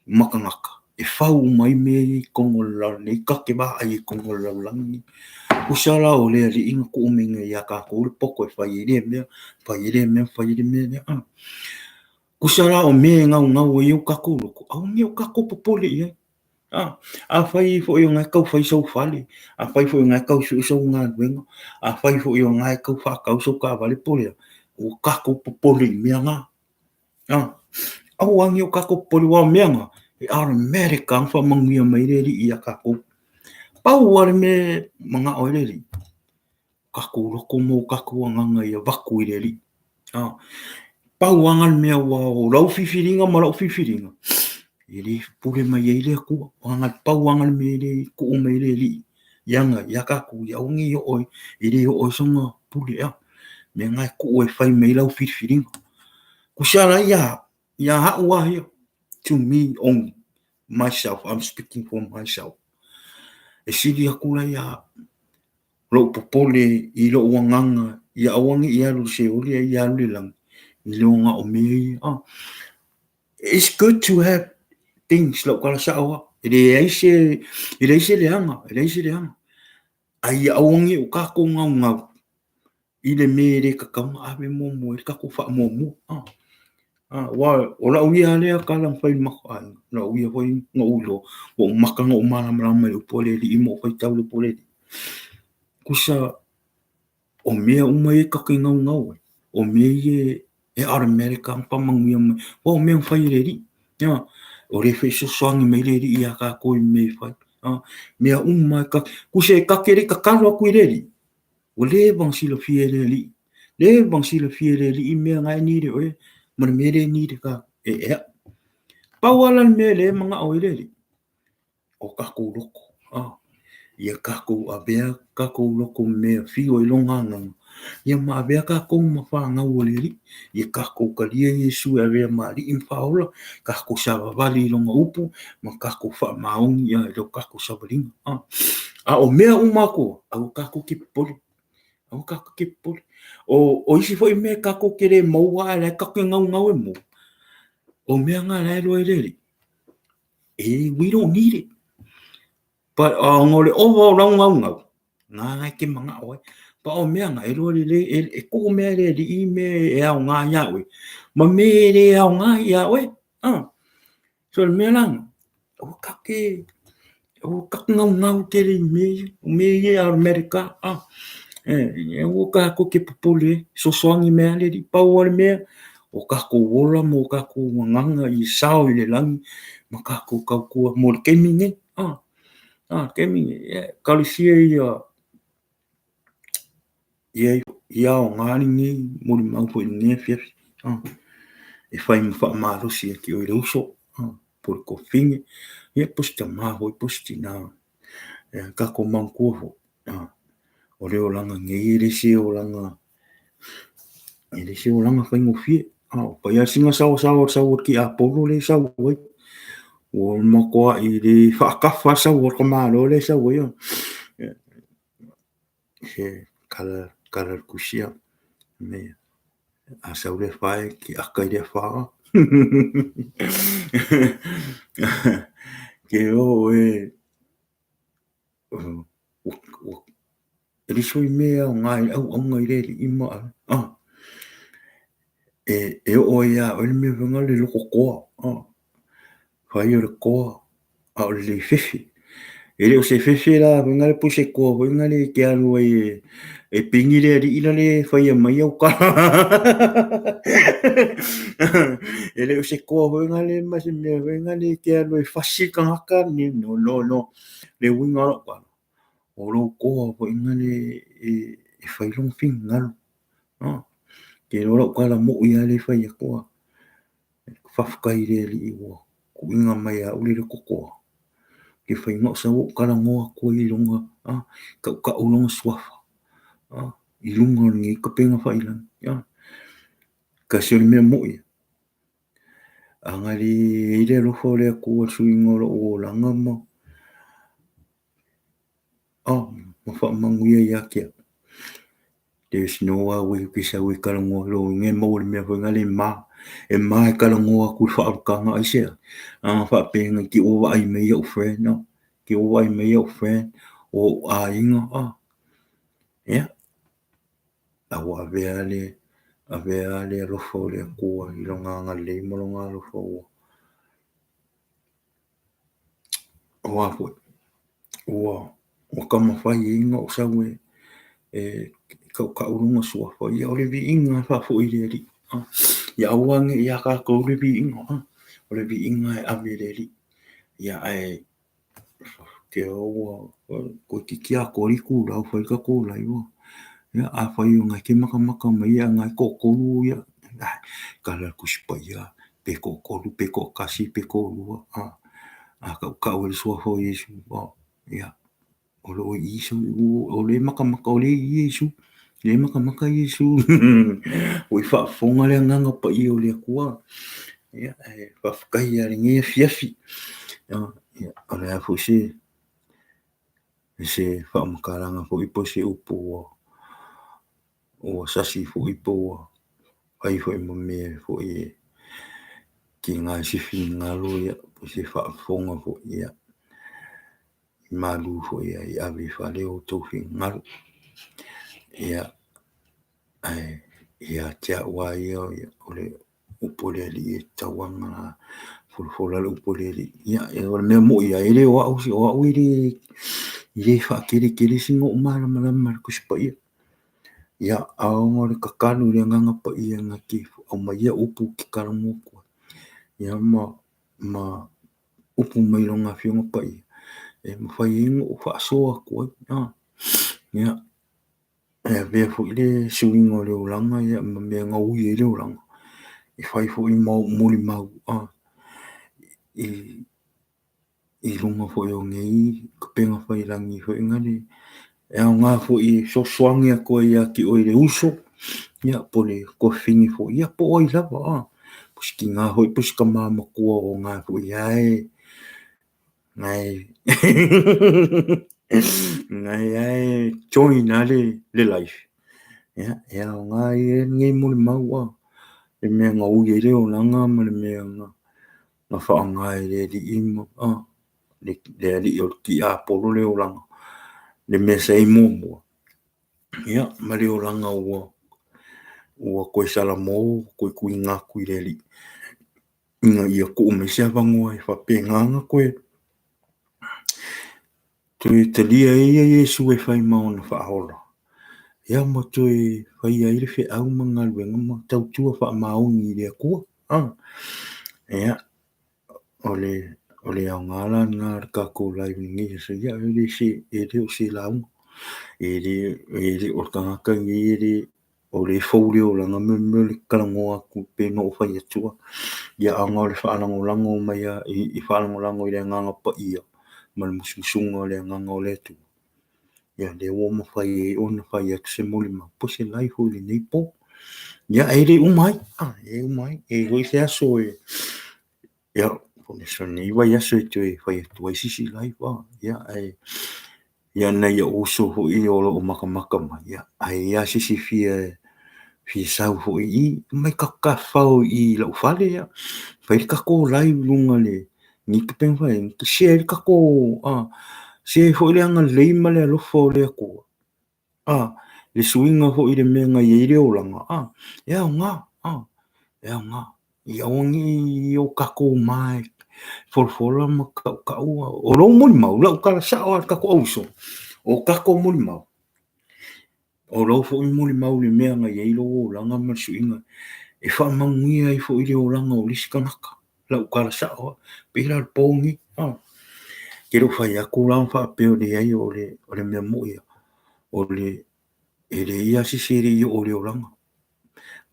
ma tagata e fau uma ai mea ia i totonu o le lalolagi, ta te vaai i totonu o le lalolagi. Tusa la o le Alii na tuu mai nei ia tatou le poto e fai ai lea mea, fai ai lea mea, fai ai le mea lea. Tusa la o mea e naunau ai o tatou loto, aua ne i o tatou popole i ai. Afai foi o lena e tau fai sou fale, afai foi o lena e tau sue sou galuega, afai foi o lena e tau faatau sau taavale po o le a, ua tatou popole i mea na. Aua ne i o tatou popole aua o mea na, e automatic lava ona faamanuia mai le Alii ia tatou. Pau lava le mea e manao ai le Alii, o tatou loto ma o tatou agaga ia avatu i le Alii. Pau lava lena o le mea aua o lau filifiliga ma lau filifiliga, e le pule mai ai le Atua. Pau lava lena o le mea e le tuu mai ai le Alii ia ia tatou, ia aua ne i oo i, e le oo i ai sona pule. O le mea lena e tuu e fai mai ai lau filifiliga. Tusa la ia ia au lava ia, to me only, myself, I'm speaking for myself. E sili atu la ia lou popole i lou agaga ia aua ne i alu i le Seoli a ia alu i le lagi, i le ona o mea ia. It's good to have things, lau tala sao lava, e leai se, e leai se leaga, e leai se leaga. A ia aua ne i o tatou naunau i le mea e le tatau ona ave muamua i ai le tatou faamuamua. Aua o lau ia lea tala na fai i le matou aiga, o lau ia foi na ou iloa, ua ou mata na ou malamalama i le upu a le Alii ma ou faitau i le upu a le Alii. Tusa o mea uma ia tatou te naunau ai, o mea ia e automatic lava ona faamanuia mai, aua o mea na fai e le Alii. O lea foi e fesoasoani mai le Alii ia tatou i mea e fai. Mea uma lava, tusa e ta te le i tatalo atu i le Alii, ua leva ona silafia e le Alii, leva ona silafia e le Alii mea na e need e oe ma le mea lea e need e au. Pau lava la le mea lea e manao ai le Alii, o tatou loto, ia tatou avea tatou loto mea fiu ai lona agaga, ia ma avea tatou ma fanau a le Alii, ia tatou talia Iesu e avea ma Alii ma Faaola, tatou savavali i lona upu ma tatou faamaoni i lo tatou savaliga. A o mea uma atu, aua tatou te popole, aua tatou te popole. O isi foi mea tatou te le maua ae o la e tatou te naunau e maua, o mea na o la e iloa e le Alii, e we don't need it. But ona o le ova o lau naunau, na la e te manao ai. But o mea na, e iloa lelei, e tuu mea e le Alii mea e aoga ia oe, ma mea e le aoga ia oe. So o le mea la lena, aua tatou te, aua tatou te naunau tele i mea ia, o mea ia e automatic lava. Aua tatou te popole ai, fesoasoani mai lava le Alii. Pau lava le mea, o tatou ola ma o tatou agaga ia sao i le lagi ma tatou tautua mo le taimi lenei. Taimi lenei, Ekalesia ia ia aoga lenei molimau foi i lenei afiafi e fai ma faamalosi ia te oe le uso po o le tuafafine, ia po o se tama foi po o se tina. Ia tatou manatua foi, o le olaga nei e le se olaga, e le se olaga faigofie. Ua fai lava sina saosaoa o le sau a le tiapolo lea e sau ai. Ua matuai le faatafa lava le sau a le tamaloa lea e sau ai. Se tala a le tusi a sau le afa e te ata i le afa. Te iloa oe e le isi foi mea e aoga ai le auauna i le Alii ma e oo ai ia oe le mea foi lena le loto toa. Fai o le toa a o le le fefe. E le o se fefe la foi lea po o se toa foi lea e te alu ai e pigi le alii la le faia mai au tala. E le o se toa foi lea ma se mea foi lea e te alu ai e fasi le tagata. No, no, no. Le uiga o lau tala, o lou toa foi lea e fai lona finagalo. Te iloa lau tala moi lava lea e fai atu. Faafetai i le Alii ua tuuina mai ia au le loto toa, ke fai na o sau ou talanoa atu ai i lona, tautau lona suafa i luga o lenei upega tafailagi. Tasi o le mea moi, ana le i ai le alofa o le Atua i le suiga o lou olaga ma ma faamanuia ia te au. There's no way ou te sau e talanoa i lou igoa e maua i le mea foi lea e ma. E ma e talanoa atu i le faaolataga aisea? A faapea ne i te i ua vaai mai au friend, te i ua vaai mai au friend o ou aiga, ia, a ua avea le, avea le alofa o le Atua i Lona agalelei ma Lona alofa ua Ua foi, ua taumafai ai ona ou sau e tautau lona suafa, ia o le viiga e faafoi i le Alii. Ia aua ne i ia tatou le viiga, o le viiga e ave i le Alii. Ia ae te iloa ua toeitiiti atoa le itula o fai le tatou live. Ia afai o lena e te matamata mai a o lena e toatolu ia, tala a le Tusi Paia, pe toatolu pe toatasi pe toalua, a tautau ai le suafa o Iesu, ia o lo o i i, o lea e matamata, o lea e i i Iesu, o lea e matamata Iesu, ua i faafofoga le Agaga Paia o le Atua. Ia, ae faafetai lava i lenei afiafi. O le a foi se faamatalaga foi po o se upu ua sasi foi po ua fai foi ma mea foi e tiga ai se finagalo, ia, po o se faafofoga foi, ia, malu foi i ave i fale o outou finagalo. Ia, ae ia te au lava ia, o le upu a le Alii e tatau lava ona folafola le upu a le Alii. Ia, o le mea moni lava, e le o au, o au e le faatele tele sina ou malamalama i le Tusi Paia. Ia, a ona o le tatalo i le Agaga Paia na te aumaia upu ou te talanoa atu ai, ia ma upu mai Lona Afioga Paia e mafai ai ona ou faasoa atu ai. Ia, e avea foi le suiga o le olaga ma mea na ui ai le olaga, e fai foi ma ou molimau i luga foi o nei upega tafailagi foi lea, e aoga foi e fesoasoani atu ai ia te oe le uso, ia po o le tuafafine foi, ia po o ai lava, po o se tina foi po o se tama matua o lena foi lava e join lava le live, ia, e aoga ia lenei molimau, le mea na ui ai le olaga ma le mea na faaaoga e le Alii ma le Alii o le tiapolo le olaga, le mea sa i ai muamua, ia, ma le olaga ua toe salamo ua toe tuuina atu i le Alii ina ia tuu mai se avanoa e faapena ona toe talia ai Iesu e fai ma ona faaola, ia ma toe faia ai le feau ma galuega ma tautua faamaoni i le Atua. Ia, o le aoga la lena o le tatou live i lenei aso, ia e le o se lauga, e le o le tagata lenei e le o lea e fou le olaga ma le mea o le talanoa atu pei ona ou fai atu, ia a na o le faalagolago mai lava i faalagolago i le Agaga Paia ma le musumusuga o le Agaga o le Atua, ia lea ua mafai ai ona fai atu se molimau po o se live foi i lenei po. Ia e le uma ai, e le uma ai, e i ai foi se aso e, ia, po o lenei vaiaso e toe fai atu ai se isi live, ia, ae ia nai ou uso foi o lo o matamata mai, ia, a i ai lava se isi e fia sau foi i i, omai tatou tafafao i lou fale, ia, fai le tatou live i luga o lenei upega, share ai le tatou, share ai foi le agalelei ma le alofa o le Atua. Le suiga foi i le mea na i ai le olaga, e aoga, e aoga. Ia aua ne i o tatou ma e folafola ma tautau. O lou molimau, o lau tala sao lava i le tatou auuso, o tatou molimau, o lou foi molimau i le mea na i ai lou olaga ma le suiga, e faamanuia ai foi le olaga o le isi tagata. Lau tala sao lava, pei la o le po lenei. Ou te le o fai atu la faapea leai o le mea moni lava, o le, e leai lava se isi e le i oo i le olaga.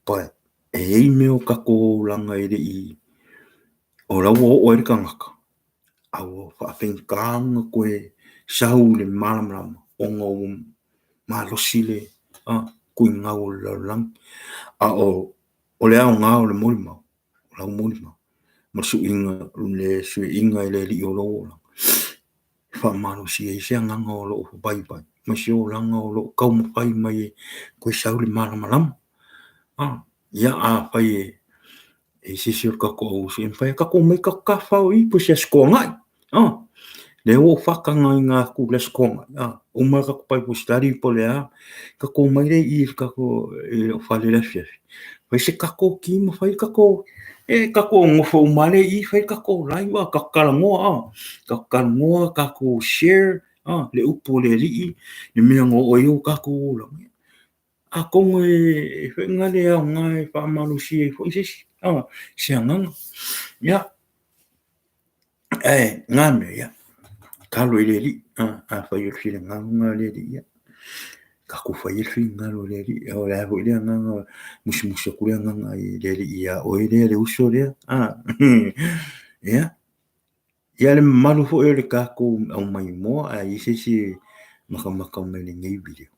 But e i ai mea o tatou olaga e le i, o la ua oo ai le tagata, a ua faafaigata ona toe sau i le malamalama ona ua malosi le tuigau o le lalolagi. A o le aoga o le molimau, o lau molimau ma le suiga e le Alii o lou olaga, e faamalosi ai se agaga o lo o vaivai ma se olaga o lo o taumafai mai e toe sau i le malamalama. Ia, afai e i ai se isi o le tatou auuso, e mafai ona tatou omai tatou tafafao i i po o se Aso Toonai. Lea ua ou faatagaina atu le Aso Toonai, uma le tatou Bible study po o le a, tatou omai lea i i i lou fale i le afiafi, fai se tatou ti ma fai le tatou, e tatou nonofo uma lava lea i i fai le tatou live, tatou talanoa, tatou talanoa, tatou share le upu a le Alii, le mea na oo i ai o tatou olaga. Atonu e foi na le aoga e faamalosia ai foi se isi, se agaga. Ia, ae na mea, ia. Tatalo i le Alii, afai o le finagalo lena o le Alii, ia tatou faia le finagalo o le Alii. O le a foi le agaga, musumusu atu le agaga i le Alii ia oe lea, le uso lea. Ia, ia le mamalu foi o le tatou aumaimoa, a i ai se isi e matamata mai i lenei video,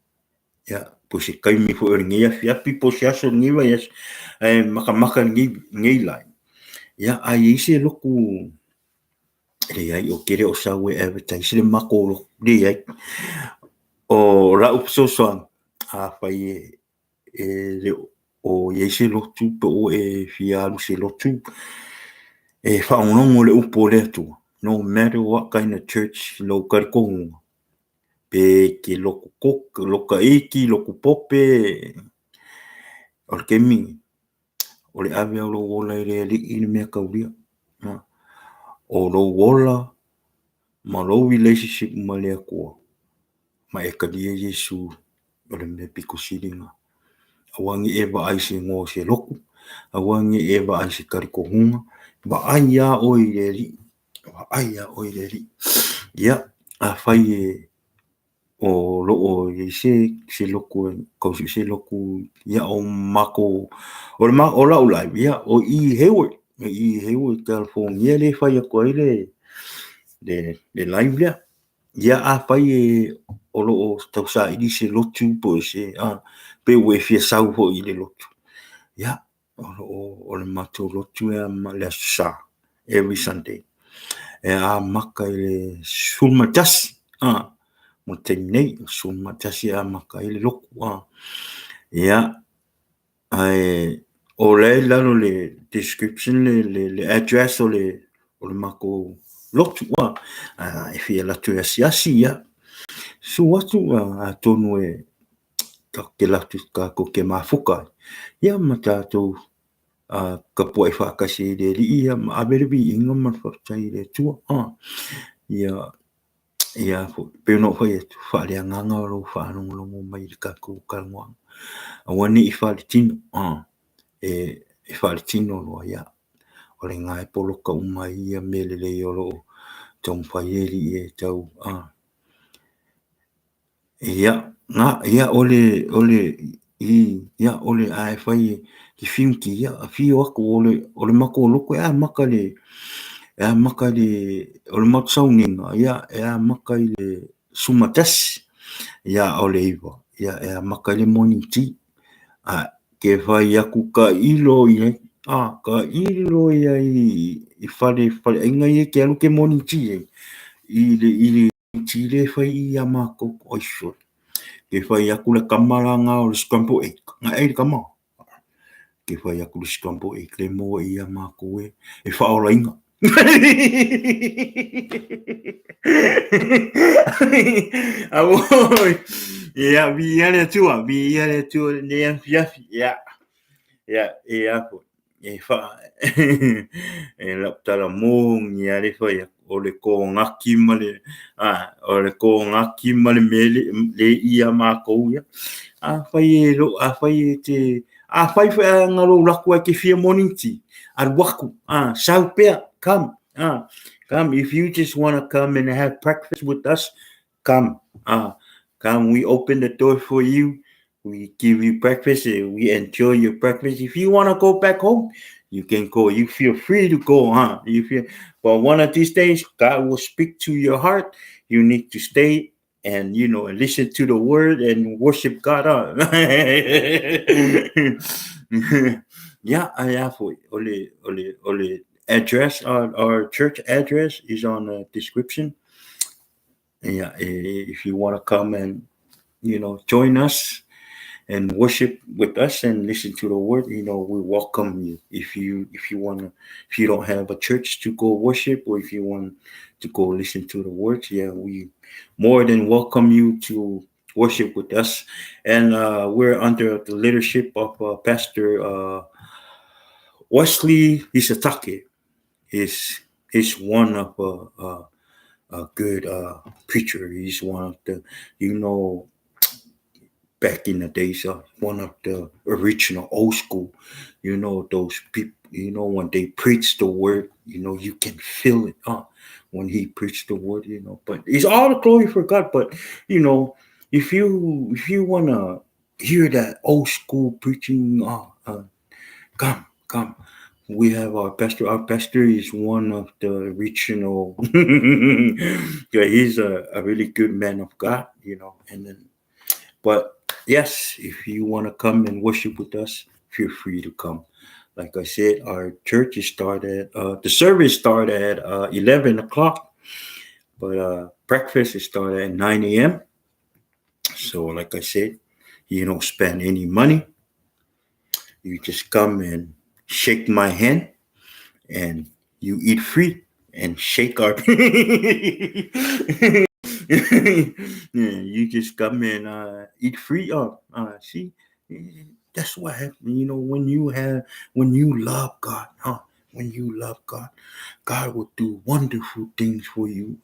ia, po o se taimi foi o lenei afiafi po o se aso o lenei vaiaso, ae matamata i lenei live, ia, a i ai se lotu leai, ou te le o sau e advertise le matou lotu, leai. O lau fesoasoani, afai e le o i ai se lotu pe ua e fia alu i se lotu e faalogologo i le upu a le Atua, no matter what kind of church lou talitonuga, pe e te lotu Iti, lotu Pope, o le taimi lenei, o le ave o lou ola i le Alii le mea taulia. O lou ola ma lou relationship ma le Atua, ma e talia Iesu o le mea pito sili lena. Aua ne i e vaai i se igoa o se lotu, aua ne i e vaai i se talitonuga, vaai lava oe i le Alii, vaai lava oe i le Alii. Ia, afai e o lo o i ai se lotu e tau sue se lotu, ia o matou, o lau live, ia o i i Hayward, o i i Hayward, California lea e fai atu ai le live lea. Ia afai o lo o tausaili se lotu po o se, pe ua e fia sau foi i le lotu, ia, o lo o, o le matou lotu e le Aso Sa, every Sunday, e amata i le 11 mo le taimi nei, 11 e amata ai le lotu. Ia, ae o la e i lalo o le description le address o le matou lotu, a e fia alu atu e asiasi, ia, susu atu, atonu e tatou te mafuta ai, ia ma tatou tapuai faatasi ai i le Alii ia ma ave le viiga ma le faafetai i le Atua. Ia, ia pei ona ou fai atu, faaleagaga lou faalogologo mai i le tatou talanoaga. Aua ne i faaletino, e faaletino loa, ia, o lena e poloka uma ai ia mea lelei o lo o taumafai e alii e tau, Ia, na, ia o le, o le, i, ia o le, a e fai e te fiu ki, ia, afio atu o le, o le matou lotu e amata i le, e amata i le, o le matou sauniga, ia, e amata i le 11, ia a o le 9, ia, e amata ai le morning tea. A ke fai atu tailo i ai, a, tailo i ai i fale, faleaiga ia e te alu e te morning tea ai, i le, i le tea lea e fai ia matou, oi sole. Ke fai atu le tama la na o le scramble egg, na ai le tama. Ke fai atu le scramble egg le maua ia matou e, e faaolaina. Auoi, ia, viia le Atua, viia le Atua i lenei afiafi, ia, ia, ia, e wha, e lau tala moni lava le fai atu, o le kōgaki ma le, a, o le kōgaki ma le mea le, le i a mākou ia. Afai e lo, afai e te, afai foi a na lou alu atu e te fia morning tea, alu atu, a, sau pea, come, a, come, if you just wanna come and have breakfast with us, come, a, come, we open the door for you, we give you breakfast, we enjoy your breakfast. If you want to go back home, you can go. You feel free to go, huh? You feel, but one of these days, God will speak to your heart. You need to stay and, you know, listen to the word and worship God. Huh? Yeah, I have o le, o le, o le address, our church address is on the description. Yeah, if you want to come and, you know, join us and worship with us and listen to the word, you know, we welcome you. If you, if you want to, if you don't have a church to go worship, or if you want to go listen to the words, yeah, we more than welcome you to worship with us. And we're under the leadership of Pastor Wesley Hisatake. He's one of a good preacher. He's one of the, you know, back in the days, one of the original old school, you know, those people, you know, when they preach the word, you know, you can feel it. when he preached the word. But it's all the glory for God. But if you wanna hear that old school preaching, come, come. We have our pastor. Our pastor is one of the original. Yeah, he's a really good man of God. And then, but yes, if you want to come and worship with us, feel free to come. Like I said, our church is started. The service started at 11 o'clock, but breakfast is started at 9 a.m. So, like I said, you don't spend any money. You just come and shake my hand, and you eat free and shake our. Yeah, you just come and eat free. See, that's what happens. When you love God, huh? When you love God, God will do wonderful things for you.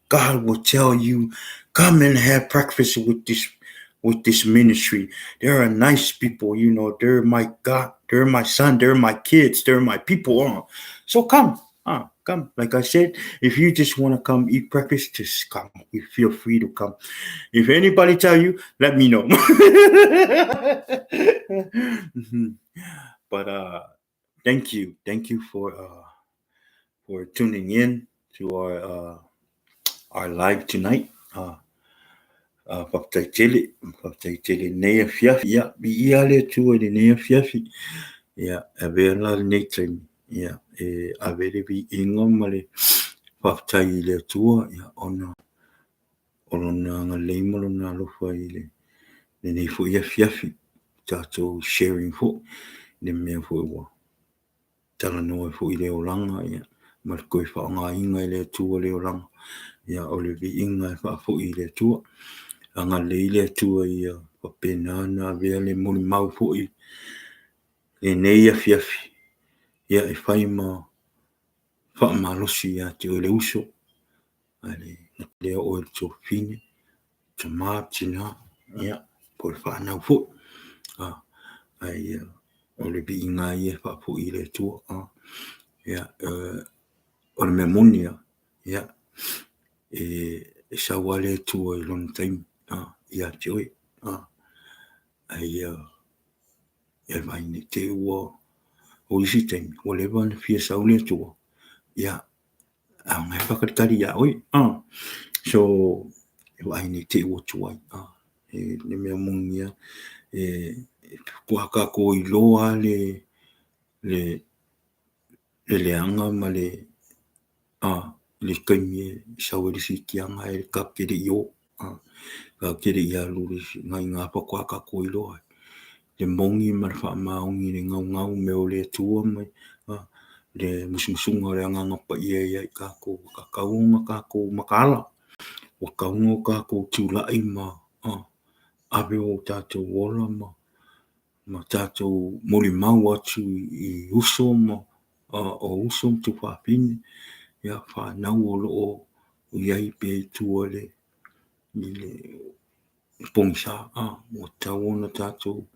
God will tell you, come and have breakfast with this ministry. They are nice people. They're my God, they're my son, they're my kids, they're my people. So come, come. Like I said, if you just want to come eat breakfast, just come. You feel free to come. If anybody tell you, let me know. But thank you. Thank you for tuning in to our live tonight. Faafetai tele, faafetai tele i lenei afiafi. Ia, viia le Atua i lenei afiafi. Ia, e avea la lenei taimi, ia, e ave le viiga ma le faafetai i le Atua, ia, ona o lona agalelei ma lona alofa i le lenei foi afiafi. Tatou sharing foi, le mea foi ua talanoa foi i le olaga, ia, ma le toe faaaogaina e le Atua le olaga. Ia, o le viiga e faafoi i le Atua. Agalelei le Atua ia faapena ona avea le molimau foi lenei afiafi. Ia, e fai ma faamalosi ia te oe le uso, ae le lea oe le tuafafine, tama, tina, ia, po o le fanau foi. Ah, ae ia, o le viiga ia e faafoi i le Atua. Ah, ia, o le mea moni lava, ia, e sau lava le Atua i lona taimi, ah, ia te oe. Ah, ae ia, e vaai nei te i ua o isi taimi, ua leva ona fia sau le Atua, ia, a o ngai whakatari ia oe. Ah. So, e vaai nei te i ua tuai. Ah. E le mea moni ia, e kua kākou iloa le leaga ma le le taimi e sau ai le siitiaga e tatou te le i o. Tatou te le i alu i ngā faatoa kākou iloa ai. Le moni ma le faamaoni le gaugau mea o le Atua ma le musumusuga o le Agaga Paia ia i tatou, ua tatau ona tatou mataala. Ua tatau ona tatou tulai ma ave o tatou ola ma tatou molimau atu i uso ma o uso ma tuafafine, ia fanau o lo o i ai pea i tua i le pogisa. Ua tatau ona tatou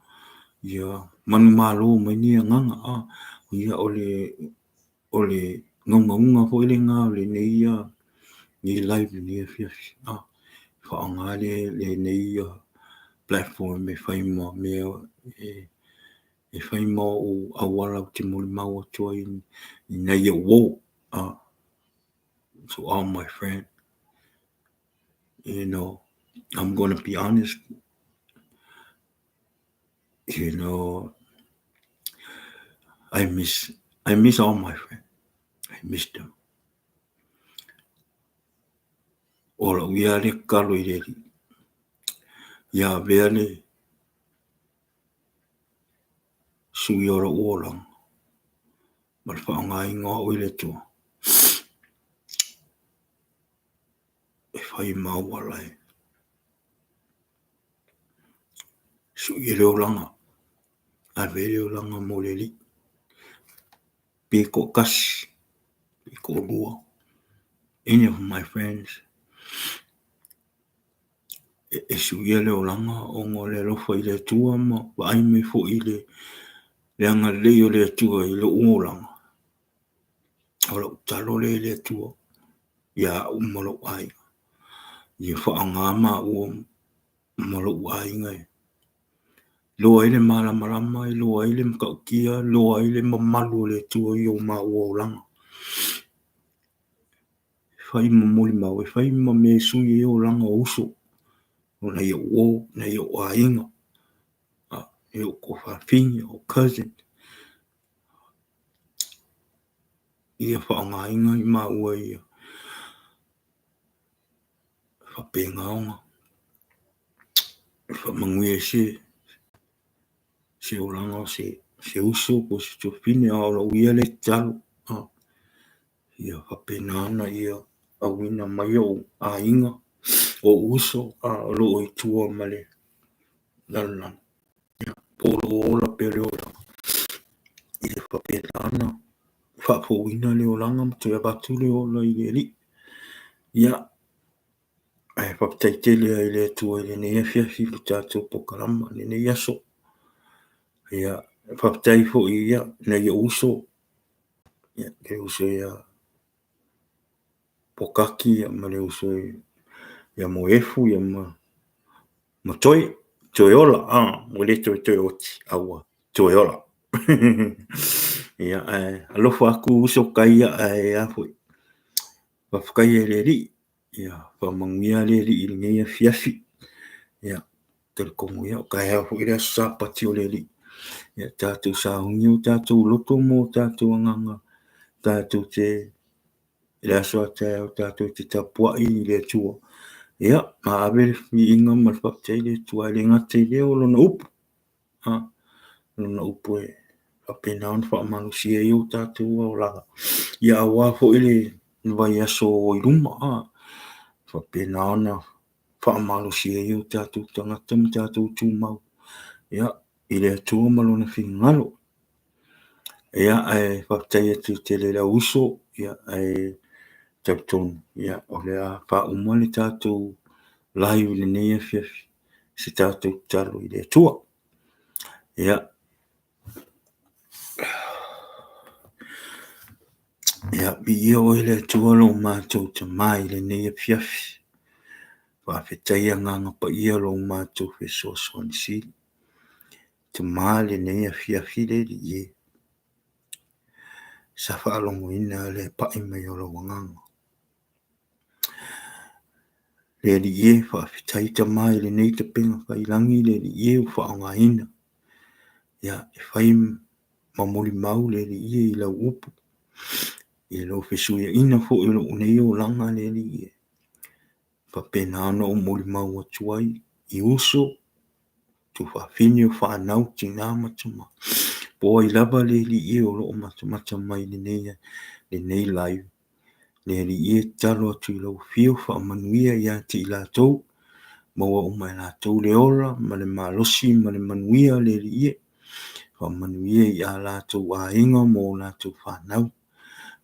ia manumalo mai nei agaga. Ia o le gaugauga foi lena o lenei live lenei afiafi. Faaaoga lenei platform e fai ma mea e fai ma ou auala ou te molimau atu ai i nai ou uo. To all my friend, I'm gonna be honest. I miss all my friends. I miss them. O lau ia le tatalo i le Alii, ia avea le sui o lou olaga ma le faaaogaina o au e le Atua e fai ma auala e sui e le olaga, ave le olaga mo le Alii. Pe toatasi, pe toalua, any of my friends e suia le olaga ona o le alofa i le Atua ma vaai mai foi i le agalelei o le Atua i lou olaga. O lau tatalo lea i le Atua. ia au ma lou aiga. Ia faaaoga maua ma lou aiga e iloa ai le malamalama, iloa ai le matautia, iloa ai le mamalu o le Atua i o maua olaga. E fai ma molimau, e fai ma mea e sui ai olaga o uso, o nai ou uo, nai ou aiga, nai ou tuafafine, o cousin. Ia faaaogaina i maua ia faapena ona faamanuia ai se olaga o se uso po o se tuafafine, a o lau ia lea tatalo, ia faapena ona ia auina mai ou aiga, ou uso o lo o i tua ma le lalolagi, po o lo o ola pea le olaga, ia faapena ona faafouina le olaga ma toe avatu le ola i le Alii. Ia, ae faafetai tele lava i le Atua i lenei afiafi i le tatou polokalama i lenei aso. Ia, faafetai foi i nai ou uso, le uso ia Pokati ma le uso ia Moefu ma Toe, Toeola, ua le toe Toe Oti, a ua Toeola. Ia, ae alofa atu uso tai, ae a foi, faafetai i le Alii, ia faamanuia le Alii i lenei afiafi. Ia, talitonu ia, o taeao foi le aso Sapati o le Alii. Ia tatou sauni o tatou loto ma o tatou agaga, tatou te i le aso a taeao tatou te tapuai i le Atua, ia, ma ave le viiga ma le faafetai i le Atua, e le gata i lea o Lona upu, Lona upu e faapena ona faamalosia ai o tatou olaga, ia aua foi le vaiaso i luma, faapena ona faamalosia ai o tatou tagata ma tatou tumau, ia, i le Atua ma Lona finagalo. Ia, ae faafetai atu tele i le au uso, ia, ae talitonu, ia, o le a faauma le tatou live i lenei afiafi i se tatou tatalo i le Atua. Ia, ia viia oe le Atua lo matou Tama i lenei afiafi. Faafetai Agaga Paia lo matou fesoasoani sili. Tama lenei afiafi le Alii e. Sa faalogoina le pai mai o lou Agaga. Le Alii e, faafetai Tama i lenei tapena faiilagi le Alii e ua faaaogaina. Ia, e fai ma molimau le Alii e i lau upu, i lou fesuiaiga foi o lou nei olaga le Alii e. Faapena ona ou molimau atu ai i uso, tuafafine o fanau, tina ma tama, po o ai lava le Alii e o lo o matamata mai i lenei live. Le Alii e, tatalo atu i lau afio faamanuia ia te i latou, maua uma e latou le ola ma le malosi ma le manuia le Alii e. Faamanuia i a latou aiga ma o latou fanau.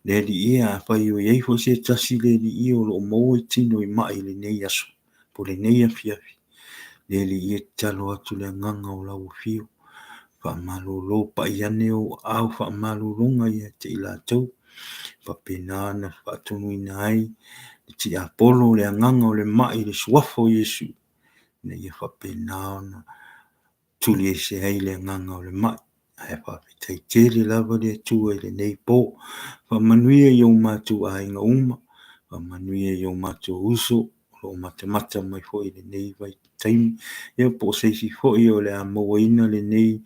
Le Alii e, afai o i ai foi se tasi le Alii e o lo o maua i tino i mai i lenei aso po o lenei afiafi, le Alii e, tatalo atu le agaga o lau afio, faamalolo, pai ane ou aao faamalologa ia te i latou, faapena ona faatonuina ai le tiapolo, le agaga o le mai i le suafa o Iesu, ina ia faapena ona tuli ese ai le agaga o le mai. Ae faafetai tele lava le Atua i lenei po. Faamanuia i o matou aiga uma, faamanuia i o matou uso o lo o matamata mai foi i lenei vaitaimi, ia po o se isi foi o le a mauaina lenei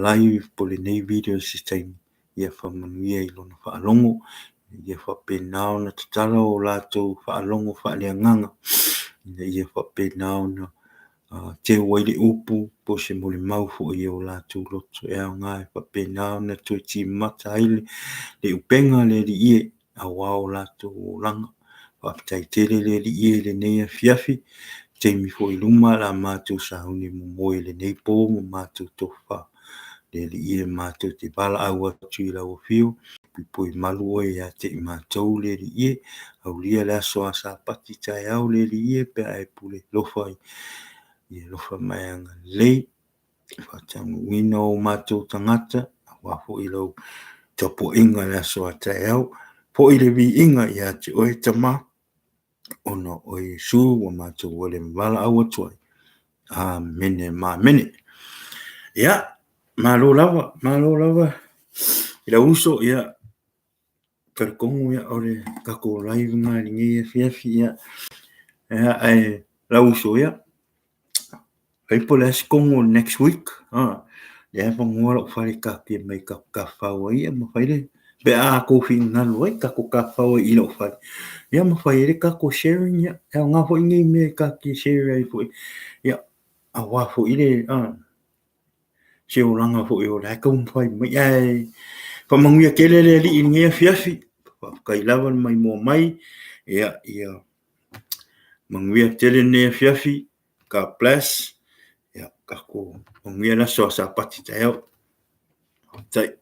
live po o lenei video i se taimi, ia faamanuia i lona faalogo, ia faapena ona tatala o latou faalogo faaleagaga, ina ia faapena ona teu ai le upu po o se molimau foi i o latou loto e aoga e faapena ona toe timata ai le upega a le Alii e, aua o latou olaga. Faafetai tele le Alii e i lenei afiafi, taimi foi i luma o le a matou sauni momoe i lenei po ma matou tofafa. Le Alii e, matou te valaau atu i lau afio, puipui malu oe ia te i matou le Alii e, aulia le aso a Sapati taeao le Alii e, pe a e pule alofa i alofa ma e agalelei, faataunuuina o matou tagata, aua foi lau tapuaiga i le aso a taeao. Foi le viiga ia te oe Tama, ona o Iesu ua matou ale ma valaau atu ai. Amene ma amene. Ia, malo lava, malo lava i lau uso, ia, talitonu ia o le tatou live lena i lenei afiafi, ia, ia ae lau uso, ia, fai po o le a se tonu o le next week, a, lea e avanoa lou fale e taatia mai tatou tafafao ai, ia ma fai le, pe a tou finagalo ai tatou tafafao ai i lou fale, ia ma fai ai le tatou sharing, ia, e aoga foi nei mea e tatou te share ai foi, ia, aua foi le, a, se olaga foi o la e taumafai mai. Ae faamanuia tele le Alii i lenei afiafi. Faafetai lava le maimoa mai. Ia, ia manuia tele lenei afiafi. God bless. Ia, tatou manuia le aso Sapati taeao. Faafetai.